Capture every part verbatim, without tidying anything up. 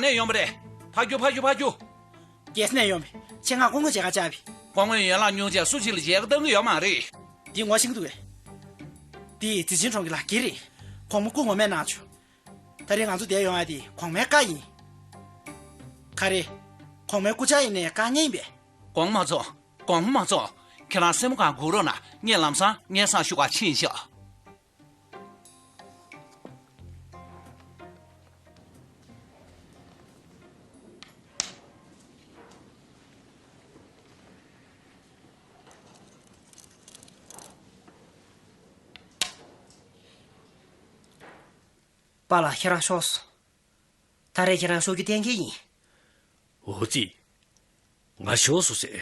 ནས་ཡོང་བ་རེད། ཕར་རྒྱུགས། ཕར་རྒྱུགས། ཕར་རྒྱུགས། རྒྱལ་ས་ནས་ཡོང་བའི་ཆེད་མངགས་སྐུ་ངོ་མཇལ་ཁ་བཅར་བའི། སྐུ་ངོའི་ཡན་ལག་ཉུང་ཆེ་སུ་གཅིག་ལ་མཇལ་ཁ་བཏང་གི་ཡོད་མ་རེད། འདི་ངོ་ཤེས་ཀྱི་འདུག་གས། འདི་ཙི་ཆིན་གྲོང་གི་ལག་འཁྱེར་རེད། གོང་མ་སྐུ་ངོ་མས་གནང་བྱུང་། ད་རེས་ང་ཚོ་འདིར་ཡོང་ཡ་དེ་གོང་མའི་བཀའ་ཡིན། ག་རེ། གོང་མའི་སྐུ་བཅར་ཡིན་ནའི་བཀའ་ཉན་ཡིན་པས། གོང་མ་མཆོག་གོང་མ་མཆོག་ཁྱེད་རང་སེན་མོ་སྒང་སྒུག་རོགས་གནང་། ངས་ལམ་སང་སྙན་སེང་ཞུ་གར་ཕྱིན་ཤག་པཱ་ལགས། ཁྱེད་རང་ཤོག་སོང་། ད་རེས་ཁྱེད་རང་ཤོག་རྒྱུ་གཏན་འཁེལ་ཡིན། འོ་ཙི། ང་ཤོག་སོང་ཟེར།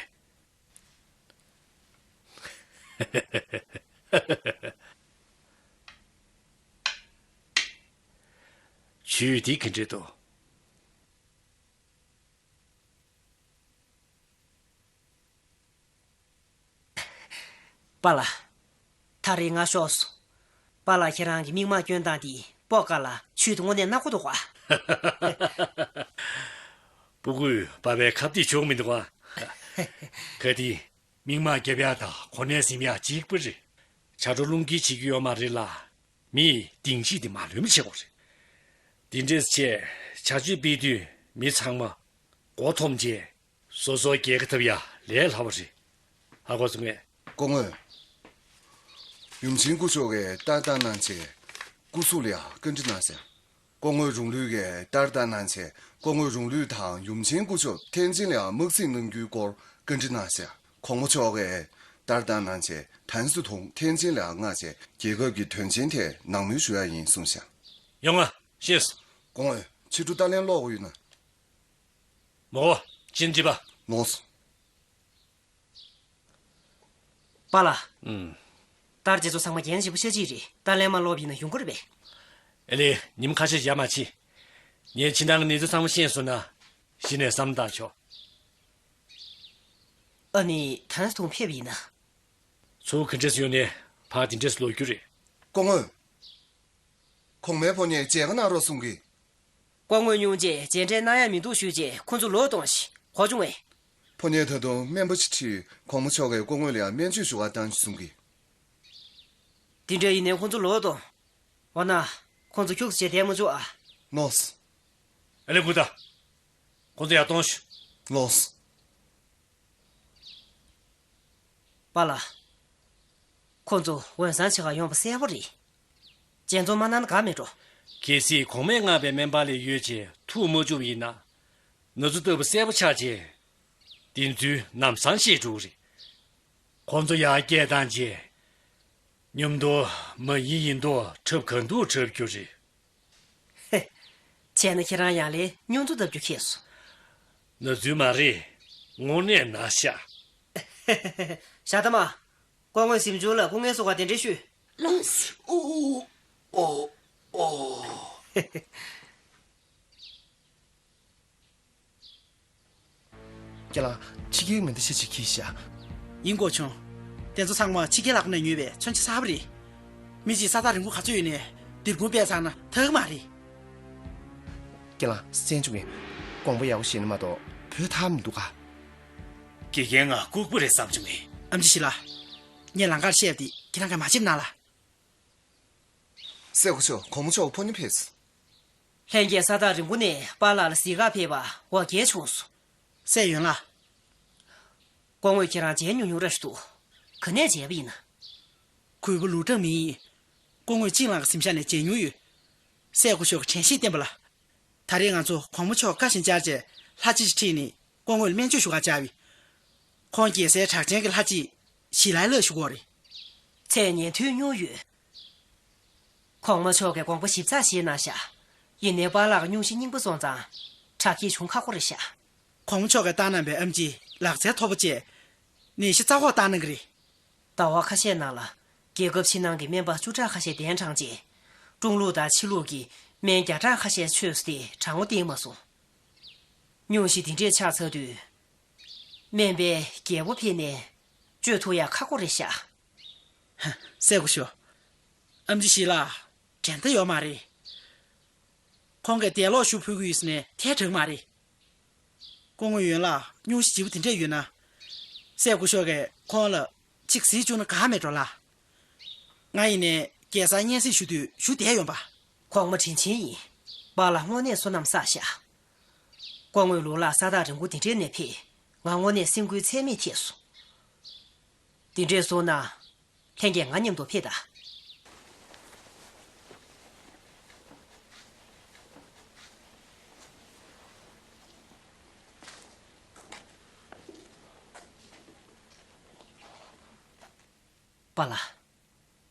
ཇུས་འདི་ག་འདྲ་འདུག་པཱ་ལགས། ད་རེས་ང་ཤོག་སོང་། པཱ་ལགས། ཁྱེད་རང་གི་མིག་དམར་སྐྱོན་སྟངས་དེ་སྤོ་དཀའ་ལ་ཇུས་དེ་དངོས་གནས་སྣ་དགུ་འདུག་ག། སྤུ་གུས་པཱ་ལགས་ཁ་གཏད་གཅོག་མི་འདུག་ག། གལ་ཏེ་མིག་དམར་རྒྱབ་ཡག་དང་གོ་གནས་ཟིན་ཡག་གཅིག་པ་རེད། བྱ་སྒྲོ་རླུང་འཁྱེར་བྱེད་རྒྱུ་ཡོད་མ་རེད་ལ། མིས་སྡིངས་ཆས་དེ་མ་ལོན་པ་བྱེད་དགོས་རེད། དེ་འདྲས་བྱས། བྱ་སྤྱོད་སྤེལ་དུས་མི་ཚང་མ་མགོ་འཐོམས་བྱས། སོ་སོའི་རྒྱལ་ཁ་ཐོབ་ཡག་ལས་སླ་བ་རེད། ཧ་གོ་སོང་ངས། སྐུ་ངོ། ཡུམ་ཆེན་སྐུ་ཞབས་ཀྱིས་ལྟ་རྟོག་གནང་ཆེད་སྐུ་གཟུགས་ལ་ཡང་བཀའ་འདྲི་གནང་ཟེར། སྐུ་ངོ་རུང་ལུས་ཀྱིས་ལྟ་རྟོག་གནང་ཆེད་སྐུ་ངོ་རུང་ལུས་དང་ཡུམ་ཆེན་སྐུ་ཞབས་ཐེན་ཅིན་ལ་ཡང་དམག་འཛིང་གནང་རྒྱུའི་སྐོར་བཀའ་འདྲི་གནང་ཟེར། གོང་མ་མཆོག་གིས་ལྟ་རྟོག་གནང་ཆེད་ཐན་སུ་ཐུང་ཐེན་ཅིན་ལ་ཡང་མངགས་བྱས་རྒྱལ་ཁབ་ཀྱི་དོན་ཆེན་ཐད་ནང་མོལ་ཞུ་ཡག་ཡིན་གསུངས་ཤག། ཡོང་ང་། ཤེས་སོང་། སྐུ་ངོ། ཕྱི་དྲོ་ལྟ་ལན་སློག་དགོས་ཡོད་ན། མོ། ཅིན་ཅི་པ། ལགས་སོ། པཱ་ལགས། ཨུམ། ལྟ་རྟོག་དེ་ཚོ་ཚང་མ་འགན་ལྗིད་པོ་ཤ་གཅིག་རེད། ལྟ་ལན་མ་སློག་པ་ཡིན་ན་ཡོང་གི་རེད་པས། ཨེ་ལེ། ཉིན་ཁ་ཤས་བཞག་མ་ཕྱིན། ངས་ཕྱི་ནང་གི་གནས་ཚུལ་ཚང་མ་ཤེས་སོང་ན། གཞི་ནས་བསམ་བློ་བཏང་ཆོག། ཨ་ནི་ཐན་སུ་ཐུང་ཕེབས་པ་ཡིན་ན། ཚུར་ག་འདྲས་ཡོང་ནས་ཕར་དེ་འདྲས་ལོག་རྒྱུ་རེད། སྐུ་ངོ། གོང་མའི་ཕོ་ཉས་མཇལ་ཁ་གནང་རོགས་གསུང་གི། སྐུ་ངོ་སྙུང་རྗེས་མཇལ་འཕྲད་གནང་ཡག་མི་འདུག་ཞུས་རྗེས་ཁོ་ཚོ་ལོག་གཏོང་ཞིག། གོ་བྱུང་ངས། ཕོ་ཉས་ད་དུང་སྨན་པ་ཅིག་ཁྲིད། གོང་མ་མཆོག་གིས་སྐུ་ངོ་ལ་ཡང་སྨན་བཅོས་ཞུ་གར་བཏང་ཞིག་གསུང་གི། དེ་འདྲ་ཡིན་ནའི་ཁོ་ཚོ་ལོག་གཏོང་། འོ་ན། ཁོ་ཚོ་ཁྱུག་ཙམ་བྱས་བསྡད་མ་བཅུག་ཨ། ལགས་སོ། ཨ་ལེ་སྒུག་ད། ཁོ་ཚོ་ཡར་གཏོང་ཞིག། ལགས་སོ། པཱ་ལགས། ཁོ་ཚོ་འོས་འཚམ་ཆེ་ག་ཡོང་བ་གསལ་པོ་རེད། འཇལ་འཛོམས་མ་གནང་ན་དགའ་མེད་འགྲོ། གལ་སྲིད་གོང་མས་མངགས་པའི་སྨན་པ་ལས་གཡོལ་བྱས་ཐུག་མ་བཅུག་པ་ཡིན་ན། ན་ཚོད་ལྟ་བུ་གསལ་པོ་ཆགས་རྗེས། དེ་ཚོའི་ལམ་སང་ཤེས་འགྲོ་གི་རེད། ཁོ་ཚོ་ཡར་སྐད་བཏང་རྗེས། མཉམ་དུ་མ་ཡིན་ཡིན་མདོག་འཁྲབ་ག་འདུག་འཁྲབ་རྒྱུ་རེད། ཧེ། བྱས་ན་ཁྱེད་རང་ཡང་ལས་སྙོན་འཛུགས་བཏབ་རྒྱུ་ཁེལ་སོང་། ན་ཚོད་མ་རེད། དངོས་གནས་ན་ཤ། ཤ་ཏ་མ། སྐུ་ངོས་གཟིམ་ཆུང་ལ་སྐུ་ངལ་གསོ་ག་གདན་འདྲེན་ཞུས། ལགས་སོ། ཨོ། ཨོ། ཨོ། ཁྱེད་རང་ཕྱི་རྒྱལ་མི་འདི་ཤེས་ཅིག་གིས་ཤ། ཡིན་གོ་ཆུང་། དེ་ཚོ་ཚང་མ་ཕྱི་རྒྱལ་ལག་ནས་ཉོས་པའི་མཚོན་ཆ་གསར་པ་རེད། མི་གཅིག་ས་ཐག་རིང་པོ་ག་ཚོད་ཡོད་ནས་སྡིར་ཁུང་པས་ཚང་ན་ཐག་མ་རེད། ཁྱེད་རང་སེམས་ཆུང་ངས། དགོངས་པ་ཡག་པོ་བཞེས་ན་མ་གཏོགས་བུད་ཐབས་མི་འདུག་ག། དགེ་རྒན་ང་ལྐུགས་པ་རེད་བསམ་བྱུང་ངས། ཨམ་ཆི་ཞི་ལ། ངས་ལམ་ཁར་བཤད་པ་དེ་ཁྱེད་རང་གིས་མ་བརྗེད་ན་ལ། སྲས་སྐུ་ཞབས། གོང་མ་མཆོག་ཕོ་ཉ་ཕེབས། ལྷན་རྒྱས་ས་ཐག་རིང་པོ་ནས་པཱ་ལགས་ལ་གཟིགས་གར་ཕེབས་པ་འོ་བརྒྱལ་བྱུང་སོང་། སྲས་ཡོན་ལགས། སྐུ་ངོས་ཁྱེད་རང་མཇལ་མྱོང་མྱོང་ར་ཞིག་འདུག། ག་ནས་མཇལ་བ་ཡིན་ན། གུས་པ་ལུའུ་ཀྲང་མིང་ཡིན། སྐུ་ངོས་ཅིན་ལགས་ཀྱི་གཟིམ་ཤག་ནས་མཇལ་མྱོང་ཡོད། སྲས་སྐུ་ཞབས་ཀྱིས་དྲན་ཤེས་བསྟན་པ་ལ། ད་རེས་ང་ཚོ་གོང་མ་མཆོག་བཀའ་བཞིན་བཅར་བྱས་ལྷ་ཅིག་ཁྲིད་ནས་སྐུ་ངོ་ལ་སྨན་བཅོས་ཞུ་གར་བཅར་བས། ཁོང་རྒྱལ་སའི་གྲགས་ཅན་གྱི་ལྷ་ཅིག་ཞི་ལའི་ལགས་ཞུ་གི་ཡོད་རེད། མཚན་ཉན་ཐོས་མྱོང་ཡོད། གོང་མ་མཆོག་གིས་དགོངས་པ་ཞིབ་ཚགས་བཞེས་གནང་ཤག། ཡིན་ནའི་པཱ་ལགས་ཀྱི་སྙུང་གཞི་རྙིང་པ་སོང་ཙང་། དྲག་སྐྱེད་བྱུང་ཁག་པོ་རེད་ཤག། གོང་མ་མཆོག་གིས་བཏང་གནང་བའི་ཨམ་ཆིས་ལག་རྩལ་མཐོ་པོ་བཅས་ནད་གཞི་རྩ་བོགས་བཏང་གནང་གི་རེད། ཟླ་བ་ཁ་ཤས་ནང་ལ་རྒྱལ་ཁབ་ཕྱི་ནང་གི་སྨན་པ་བཅུ་ཕྲག་ཁ་ཤས་གདན་དྲངས་རྗེས། ཀྲུང་ལུགས་དང་ཕྱི་ལུགས་ཀྱི་སྨན་བརྒྱ་ཕྲག་ཁ་ཤས་མཆོད་སོང་སྟེ་གྲང་མོ་བསྟེན་མ་སོང་། སྙུང་གཞི་འདི་འདྲས་ཆགས་ཚར་དུས། སྨན་པས་རྒྱལ་པོ་ཕེབས་ནས་བཅོས་ཐུབ་ཡག་ཁག་པོ་རེད་ཤག། སྲས་སྐུ་ཞབས། ཨམ་ཆི་ཞི་ལ། འགྲན་ཟླ་ཡོད་མ་རེད། ཁོང་གིས་དེ་ལོག་ཞུ་ཕུལ་གི་ཡོད་ཟེར་ནས་ཐལ་དྲགས་མ་རེད། སྐུ་ངོ་ཡོན་ལགས་སྙུང་གཞི་ལྗིད་པོ་དེ་འདྲས་ཡོད་ན། སྲས་སྐུ་ཞབས་ཀྱིས་ཁོང་ལ་ཅིག་གཟིགས་བཅུག་ན་དགའ་མེད་འགྲོ་ལ། ང་ཡིན་ནའི་རྒྱལ་སར་སྙན་སེང་ཞུ་དུས་ཞུ་བསྡད་ཡོང་པ། གོང་མ་དྲིན་ཆེན་ཡིན། པཱ་ལགས་དངོས་གནས་བསོད་ནམས་བསགས་ཤག་སྐུ་ངོ་ལུང་ལགས་ས་ཐག་རིང་པོ་དེ་འདྲའི་ནས་ཕེབས། ང་དངོས་གནས་སེམས་འགུལ་ཚད་མེད་ཐེབས་སོང་། དེ་འདྲས་སོང་ན། ལྷན་རྒྱས་ང་མཉམ་དུ་ཕེབས་དང་། པཱ་ལགས།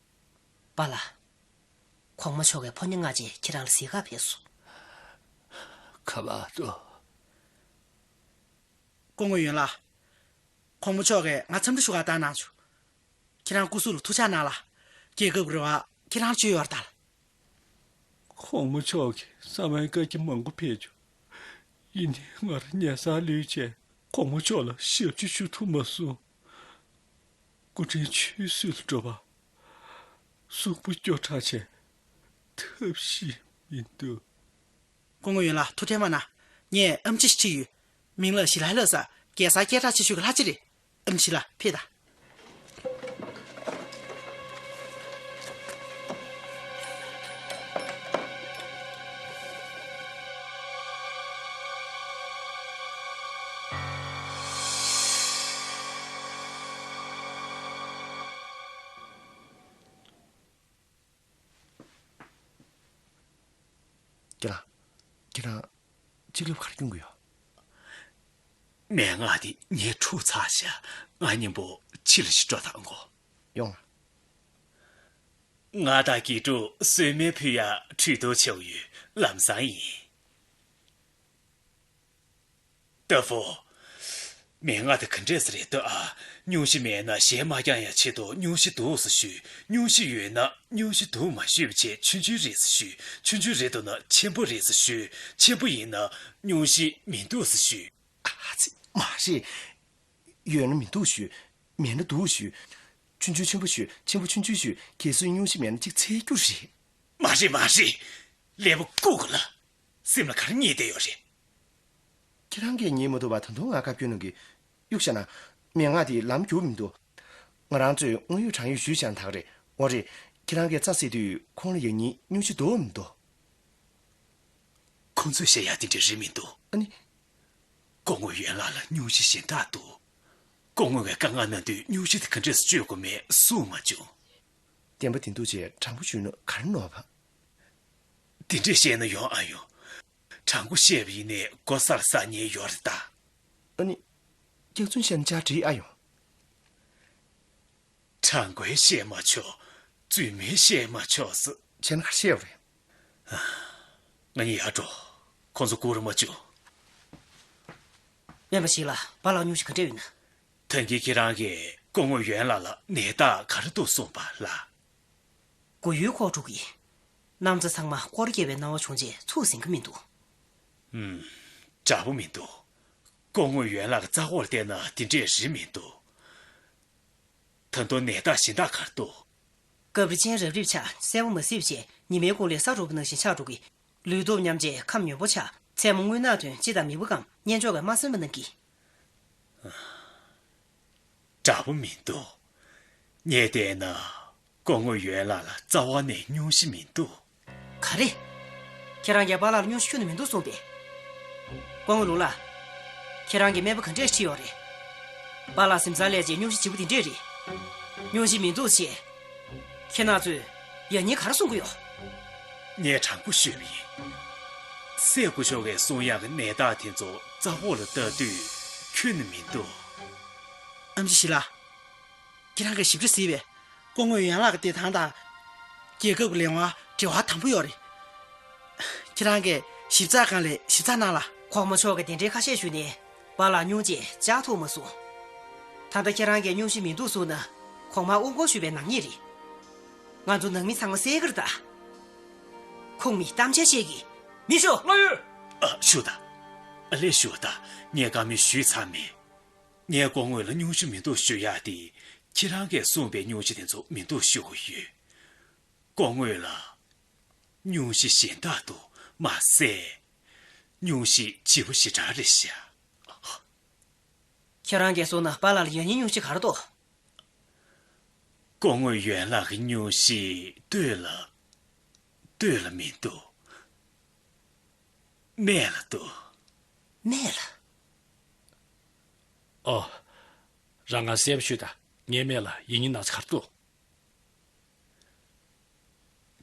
པཱ་ལགས། གོང་མ་མཆོག་གིས་ཕོ་ཉ་མངགས་བྱས་ཁྱེད་རང་ལ་གཟིགས་གར་ཕེབས་སོང་། ཁ་པར་ཏོ། སྐུ་ངོ་ཡོན་ལགས། གོང་མ་མཆོག་གིས་ང་འཚམས་འདྲི་ཞུ་གར་བཏང་གནང་བྱུང་། ཁྱེད་རང་སྐུ་གཟུགས་ལ་ཐུགས་ཅག་གནང་ལ། རྒྱལ་ཁབ་ཀྱི་རེ་བ་ཁྱེད་རང་བཅོལ་ཡོད་རེད་ད། གོང་མ་མཆོག་གིས་གསང་བའི་བཀའ་རྒྱ་མང་པོ་ཕེབས་བྱུང་། ཡིན་ནའི་ང་རང་ཉལ་སར་ལུས་བྱས་གོང་མ་མཆོག་ལ་ཞབས་ཕྱི་ཞུ་ཐུབ་མ་སོང་། སྐུ་ཕྲེང་ཆུད་ཟོས་ལ་འགྲོ་བ། གཟུགས་པོ་སྐྱོ་དྲགས་བྱས་ཐབས་ཤེས་མི་འདུག་སྐུ་ངོ་ཡོན་ལགས་ཐུགས་ཁྲལ་མ་གནང་། ངས་ཨེམ་ཆི་ཞིག་ཁྲིད་ཡོད། མིང་ལ་ཞི་ལྷ་ལྷ་ས། རྒྱལ་སར་སྐད་གྲགས་ཆེ་ཤོས་ཀྱི་ལྷ་ཅིག་རེད། ཨེམ་ཆི་ལགས་ཕེབས་དང་། ཁྱེད་རང་། ཁྱེད་རང་། གཅིག་ལབ་ག་རེ་སྐྱོན་གྱི་ཡོད། མན་ངག་དེ་ངའི་ཕྲུག་ཚར་ཤག་ང་མཉམ་པོ་ཕྱི་ལ་ཞིག་འགྲོ་དང་གོ། ཡོང་། ང་དང་དགེ་ཕྲུག་གསོལ་སྨན་ཕུལ་ཡ་ཁྲུས་གཏོར་བྱེད་ཡོད། ལམ་སང་ཡིན། ཏ་ཕོ། མན་ངག་དེ་ག་འདྲས་རེད་ལྟོས་ཨ། སྙུང་གཞི་མེད་ན་གཞས་མ་བརྐྱང་ཡ་ཆེད་དུ་སྙུང་གཞི་འདུག་ཟེར་ཞུས། སྙུང་གཞི་ཡོད་ན་སྙུང་གཞི་འདུག་མ་ཞུས་པ་བྱས་ཆུང་ཆུང་རེད་ཟེར་ཞུས། ཆུང་ཆུང་རེད་འདུག་ན་ཆེན་པོ་རེད་ཟེར་ཞུས། ཆེན་པོ་ཡིན་ན་སྙུང་གཞི་མི་འདུག་ཟེར་ཞུས། ཨ་ཙི། མ་རེད། ཡོད་ན་མི་འདུག་ཞུས། མེད་ན་འདུག་ཞུས། ཆུང་ཆུང་ཆེན་པོ་ཞུས། ཆེན་པོ་ཆུང་ཆུང་ཞུས། གལ་སྲིད་སྙུང་གཞི་མེད་ན་གཅིག་འཚོལ་རྒྱུ་རེད། མ་རེད་མ་རེད། ཀླད་པ་ལྐུགས་ག་ལ། སེམས་ལ་ག་རེ་ངེས་བསྡད་ཡོད་རེད། ཁྱེད་རང་གིས་ཉན་མ་ཐུབ་པ་ད་དུང་ང་བཀའ་བཀྱོན་གནང་གི། གཡུག་བཞག་ན། མན་ངག་དེ་ལམ་འགྱུར་མི་འདུག་ང་རང་ཚོས་དངོས་ཡོད་དྲང་ཡོད་ཞུས་བཞག་ན་ད་ག་རེད། འོ་རེད། ཁྱེད་རང་གིས་རྩྭ་བསྲེགས་དུས་ཁོང་ལ་ཡང་སྙིང་སྙུང་གཞི་འདུག་མི་འདུག་ཁོང་ཚོས་བཤད་ཡ་དེ་འདྲ་རེད་མི་འདུག་ཨ་ནི། སྐུ་ངོ་ཡོན་ལགས་ལ་སྙུང་གཞི་གཞན་དག་འདུག་སྐུ་ངོ་བས་བཀའ་མངགས་གནང་དུས་སྙུང་གཞི་དེ་ག་འདྲས་སེ་སྤྱོད་དགོས་མེད་གསུངས་མ་བྱུང་། བདེན་པ་བདེན་འདུག་ཅེས་དྲང་པོ་ཞུས་ན་ག་རེ་ནོར་བ། དེ་འདྲས་བཤད་ན་ཡོང་ཨ་ཡོང་། དྲང་པོ་བཤད་པ་ཡིན་ནའི་མགོ་སར་ཟ་ཉེན་ཡོད་རེད་ད། ཨ་ནི། སྐྱག་རྫུན་བཤད་ན་ཅག་འགྲིག་ཨ་ཡོང་། དྲང་པོའི་བཤད་མ་ཆོག་རྫུན་མའི་བཤད་མ་ཆོག་ཟེར། བྱས་ན་ག་རེ་བཤད་པ་རེད། ང་གཉིས་ཡར་འགྲོ། ཁོང་ཚོ་སྒུག་ར་མ་བཅུག་སྨན་པ་ཞིག་ལ་པཱ་ལགས་སྙུང་གཞི་ག་འདྲ་ཡོད་ན། ད་གིན་ཁྱེད་རང་གིས་སྐུ་ངོ་ཡོན་ལགས་ལ་ནད་རྟགས་ག་རེ་འདུག་གསུངས་པ་ལ། མགོ་ཡུ་ཁོག་དཀྲུག་གི། ན་ཚ་ཚང་མ་སྐོར་ར་བརྒྱབ་པའི་སྣང་བ་བྱུང་རྗེས་ཚུར་ཟིན་གྱི་མི་འདུག་ཨུམ། འདྲ་པོ་མི་འདུག་སྐུ་ངོ་ཡོན་ལགས་ཀྱི་རྩ་འོག་ལ་བལྟས་ན་དེ་འདྲས་རེད་མི་འདུག་ད་དུང་ནད་རྟགས་གཞན་དག་ག་རེ་འདུག་སྐབས་རེ་སྤྱན་རབ་རིབ་ཆགས་གསལ་པོ་མ་གཟིགས་བྱས་ཉི་མའི་གུང་ལས་ས་རུབ་པ་ནང་བཞིན་ཆགས་འགྲོ་གི། ལུས་སྟོབས་ཉམས་བྱས་ཁམས་མྱོས་པོ་ཆགས་མཚན་མོ་རྔུལ་ནག་ཐོན་ལྕེ་དང་མིད་པ་སྐམ་གཉེན་ལྕོག་གིས་མ་གསན་པ་གནང་གི། འདྲ་པོ་མི་འདུག་ངས་བལྟས་ན་སྐུ་ངོ་ཡོན་ལགས་ལ་རྩ་བ་ནས་སྙུང་གཞི་མི་འདུག་ག་རེ། ཁྱེད་རང་གིས་པཱ་ལགས་ལ་སྙུང་གཞི་ཁྱོན་ནས་མི་འདུག་གསུངས་པས། སྐུ་ངོ་ལུང་ལགས། ཁྱེད་རང་གིས་སྨན་པ་ག་འདྲས་ཁྲིད་ཡོད་རེད། པཱ་ལགས་གཟིམ་ཚང་སླེབས་རྗེས་སྙུང་གཞི་ལྗིད་པོ་དེ་འདྲས་རེད། སྙུང་གཞི་མི་འདུག་ཅེས། ཁྱེད་རང་ཚོས་ཡང་སྙིང་ག་རེ་གསུང་གི་ཡོད། ངས་དྲང་པོ་ཤོད་པ་ཡིན། སྲས་སྐུ་ཞབས་ཀྱིས་གསུང་ཡག་གི་ནད་རྟགས་དེ་ཚོ་རྩ་འོག་ལ་ལྟ་དུས་ཁྱོན་ནས་མི་འདུག་ཨེམ་ཆི་ཞིག་ལ། ཁྱེད་རང་གིས་ཞིབ་ཕྲ་གཟིགས་པས་སྐུ་ངོ་ཡོན་ལགས་ཀྱི་བདེ་ཐང་དང་། རྒྱལ་ཁབ་ཀྱི་ལས་དབང་འབྲེལ་བ་དམ་པོ་ཡོད་རེད། ཁྱེད་རང་གིས་ཞིབ་ཚགས་སྒང་ལས་ཞིབ་ཚགས་གནང་ལ། གོང་མ་མཆོག་གིས་དེ་འདྲའི་ཁ་ཤས་ཞུས་ནས་པཱ་ལགས་སྙུང་རྗེས་བཅག་ཐུབ་མ་སོང་། ད་ལྟ་ཁྱེད་རང་གིས་སྙུང་གཞི་མི་འདུག་གསུངས་ན་གོང་མར་དབུ་སྐོར་ཞུས་པའི་ནག་ཉེས་རེད། ང་ཚོ་ནང་མི་ཚང་མ་གསལ་གི་རེད་ད། ཁུངས་མེད་གཏམ་འཆལ་བཤད་ཀྱི་མི་ཤོག་ལགས་ཡོད། ཨ་ཞུ་ད། ཨ་ལས་ཞུ་ད། ངས་བཀའ་མོལ་ཞུས་ཚར་མེད། ངས་སྐུ་ངོ་ལ་སྙུང་གཞི་མི་འདུག་ཞུ་ཡག་དེ་ཁྱེད་རང་གིས་གསུངས་པའི་སྙུང་གཞི་དེ་ཚོ་མི་འདུག་ཞུ་གི་ཡོད། སྐུ་ངོ་ལ། སྙུང་གཞི་གཞན་དག་འདུག་མ་ཟད། སྙུང་གཞི་ལྗིད་པོ་ཞེ་དྲག་རེད་ཤག་ཁྱེད་རང་གིས་གསུངས་ན་པཱ་ལགས་ལ་ཡང་སྙིང་སྙུང་གཞི་ག་རེ་འདུག་སྐུ་ངོ་ཡོན་ལགས་ཀྱི་སྙུང་གཞི་སྟོད་ལ། སྟོད་ལ་མི་འདུག་སྨད་ལ་འདུག་སྨད་ལ། ཨོ། རང་ང་གསལ་པོ་ཤོད་དང་། ངའི་སྨད་ལ་ཡིན་ཉིན་ན་ཚ་ག་རེ་འདུག་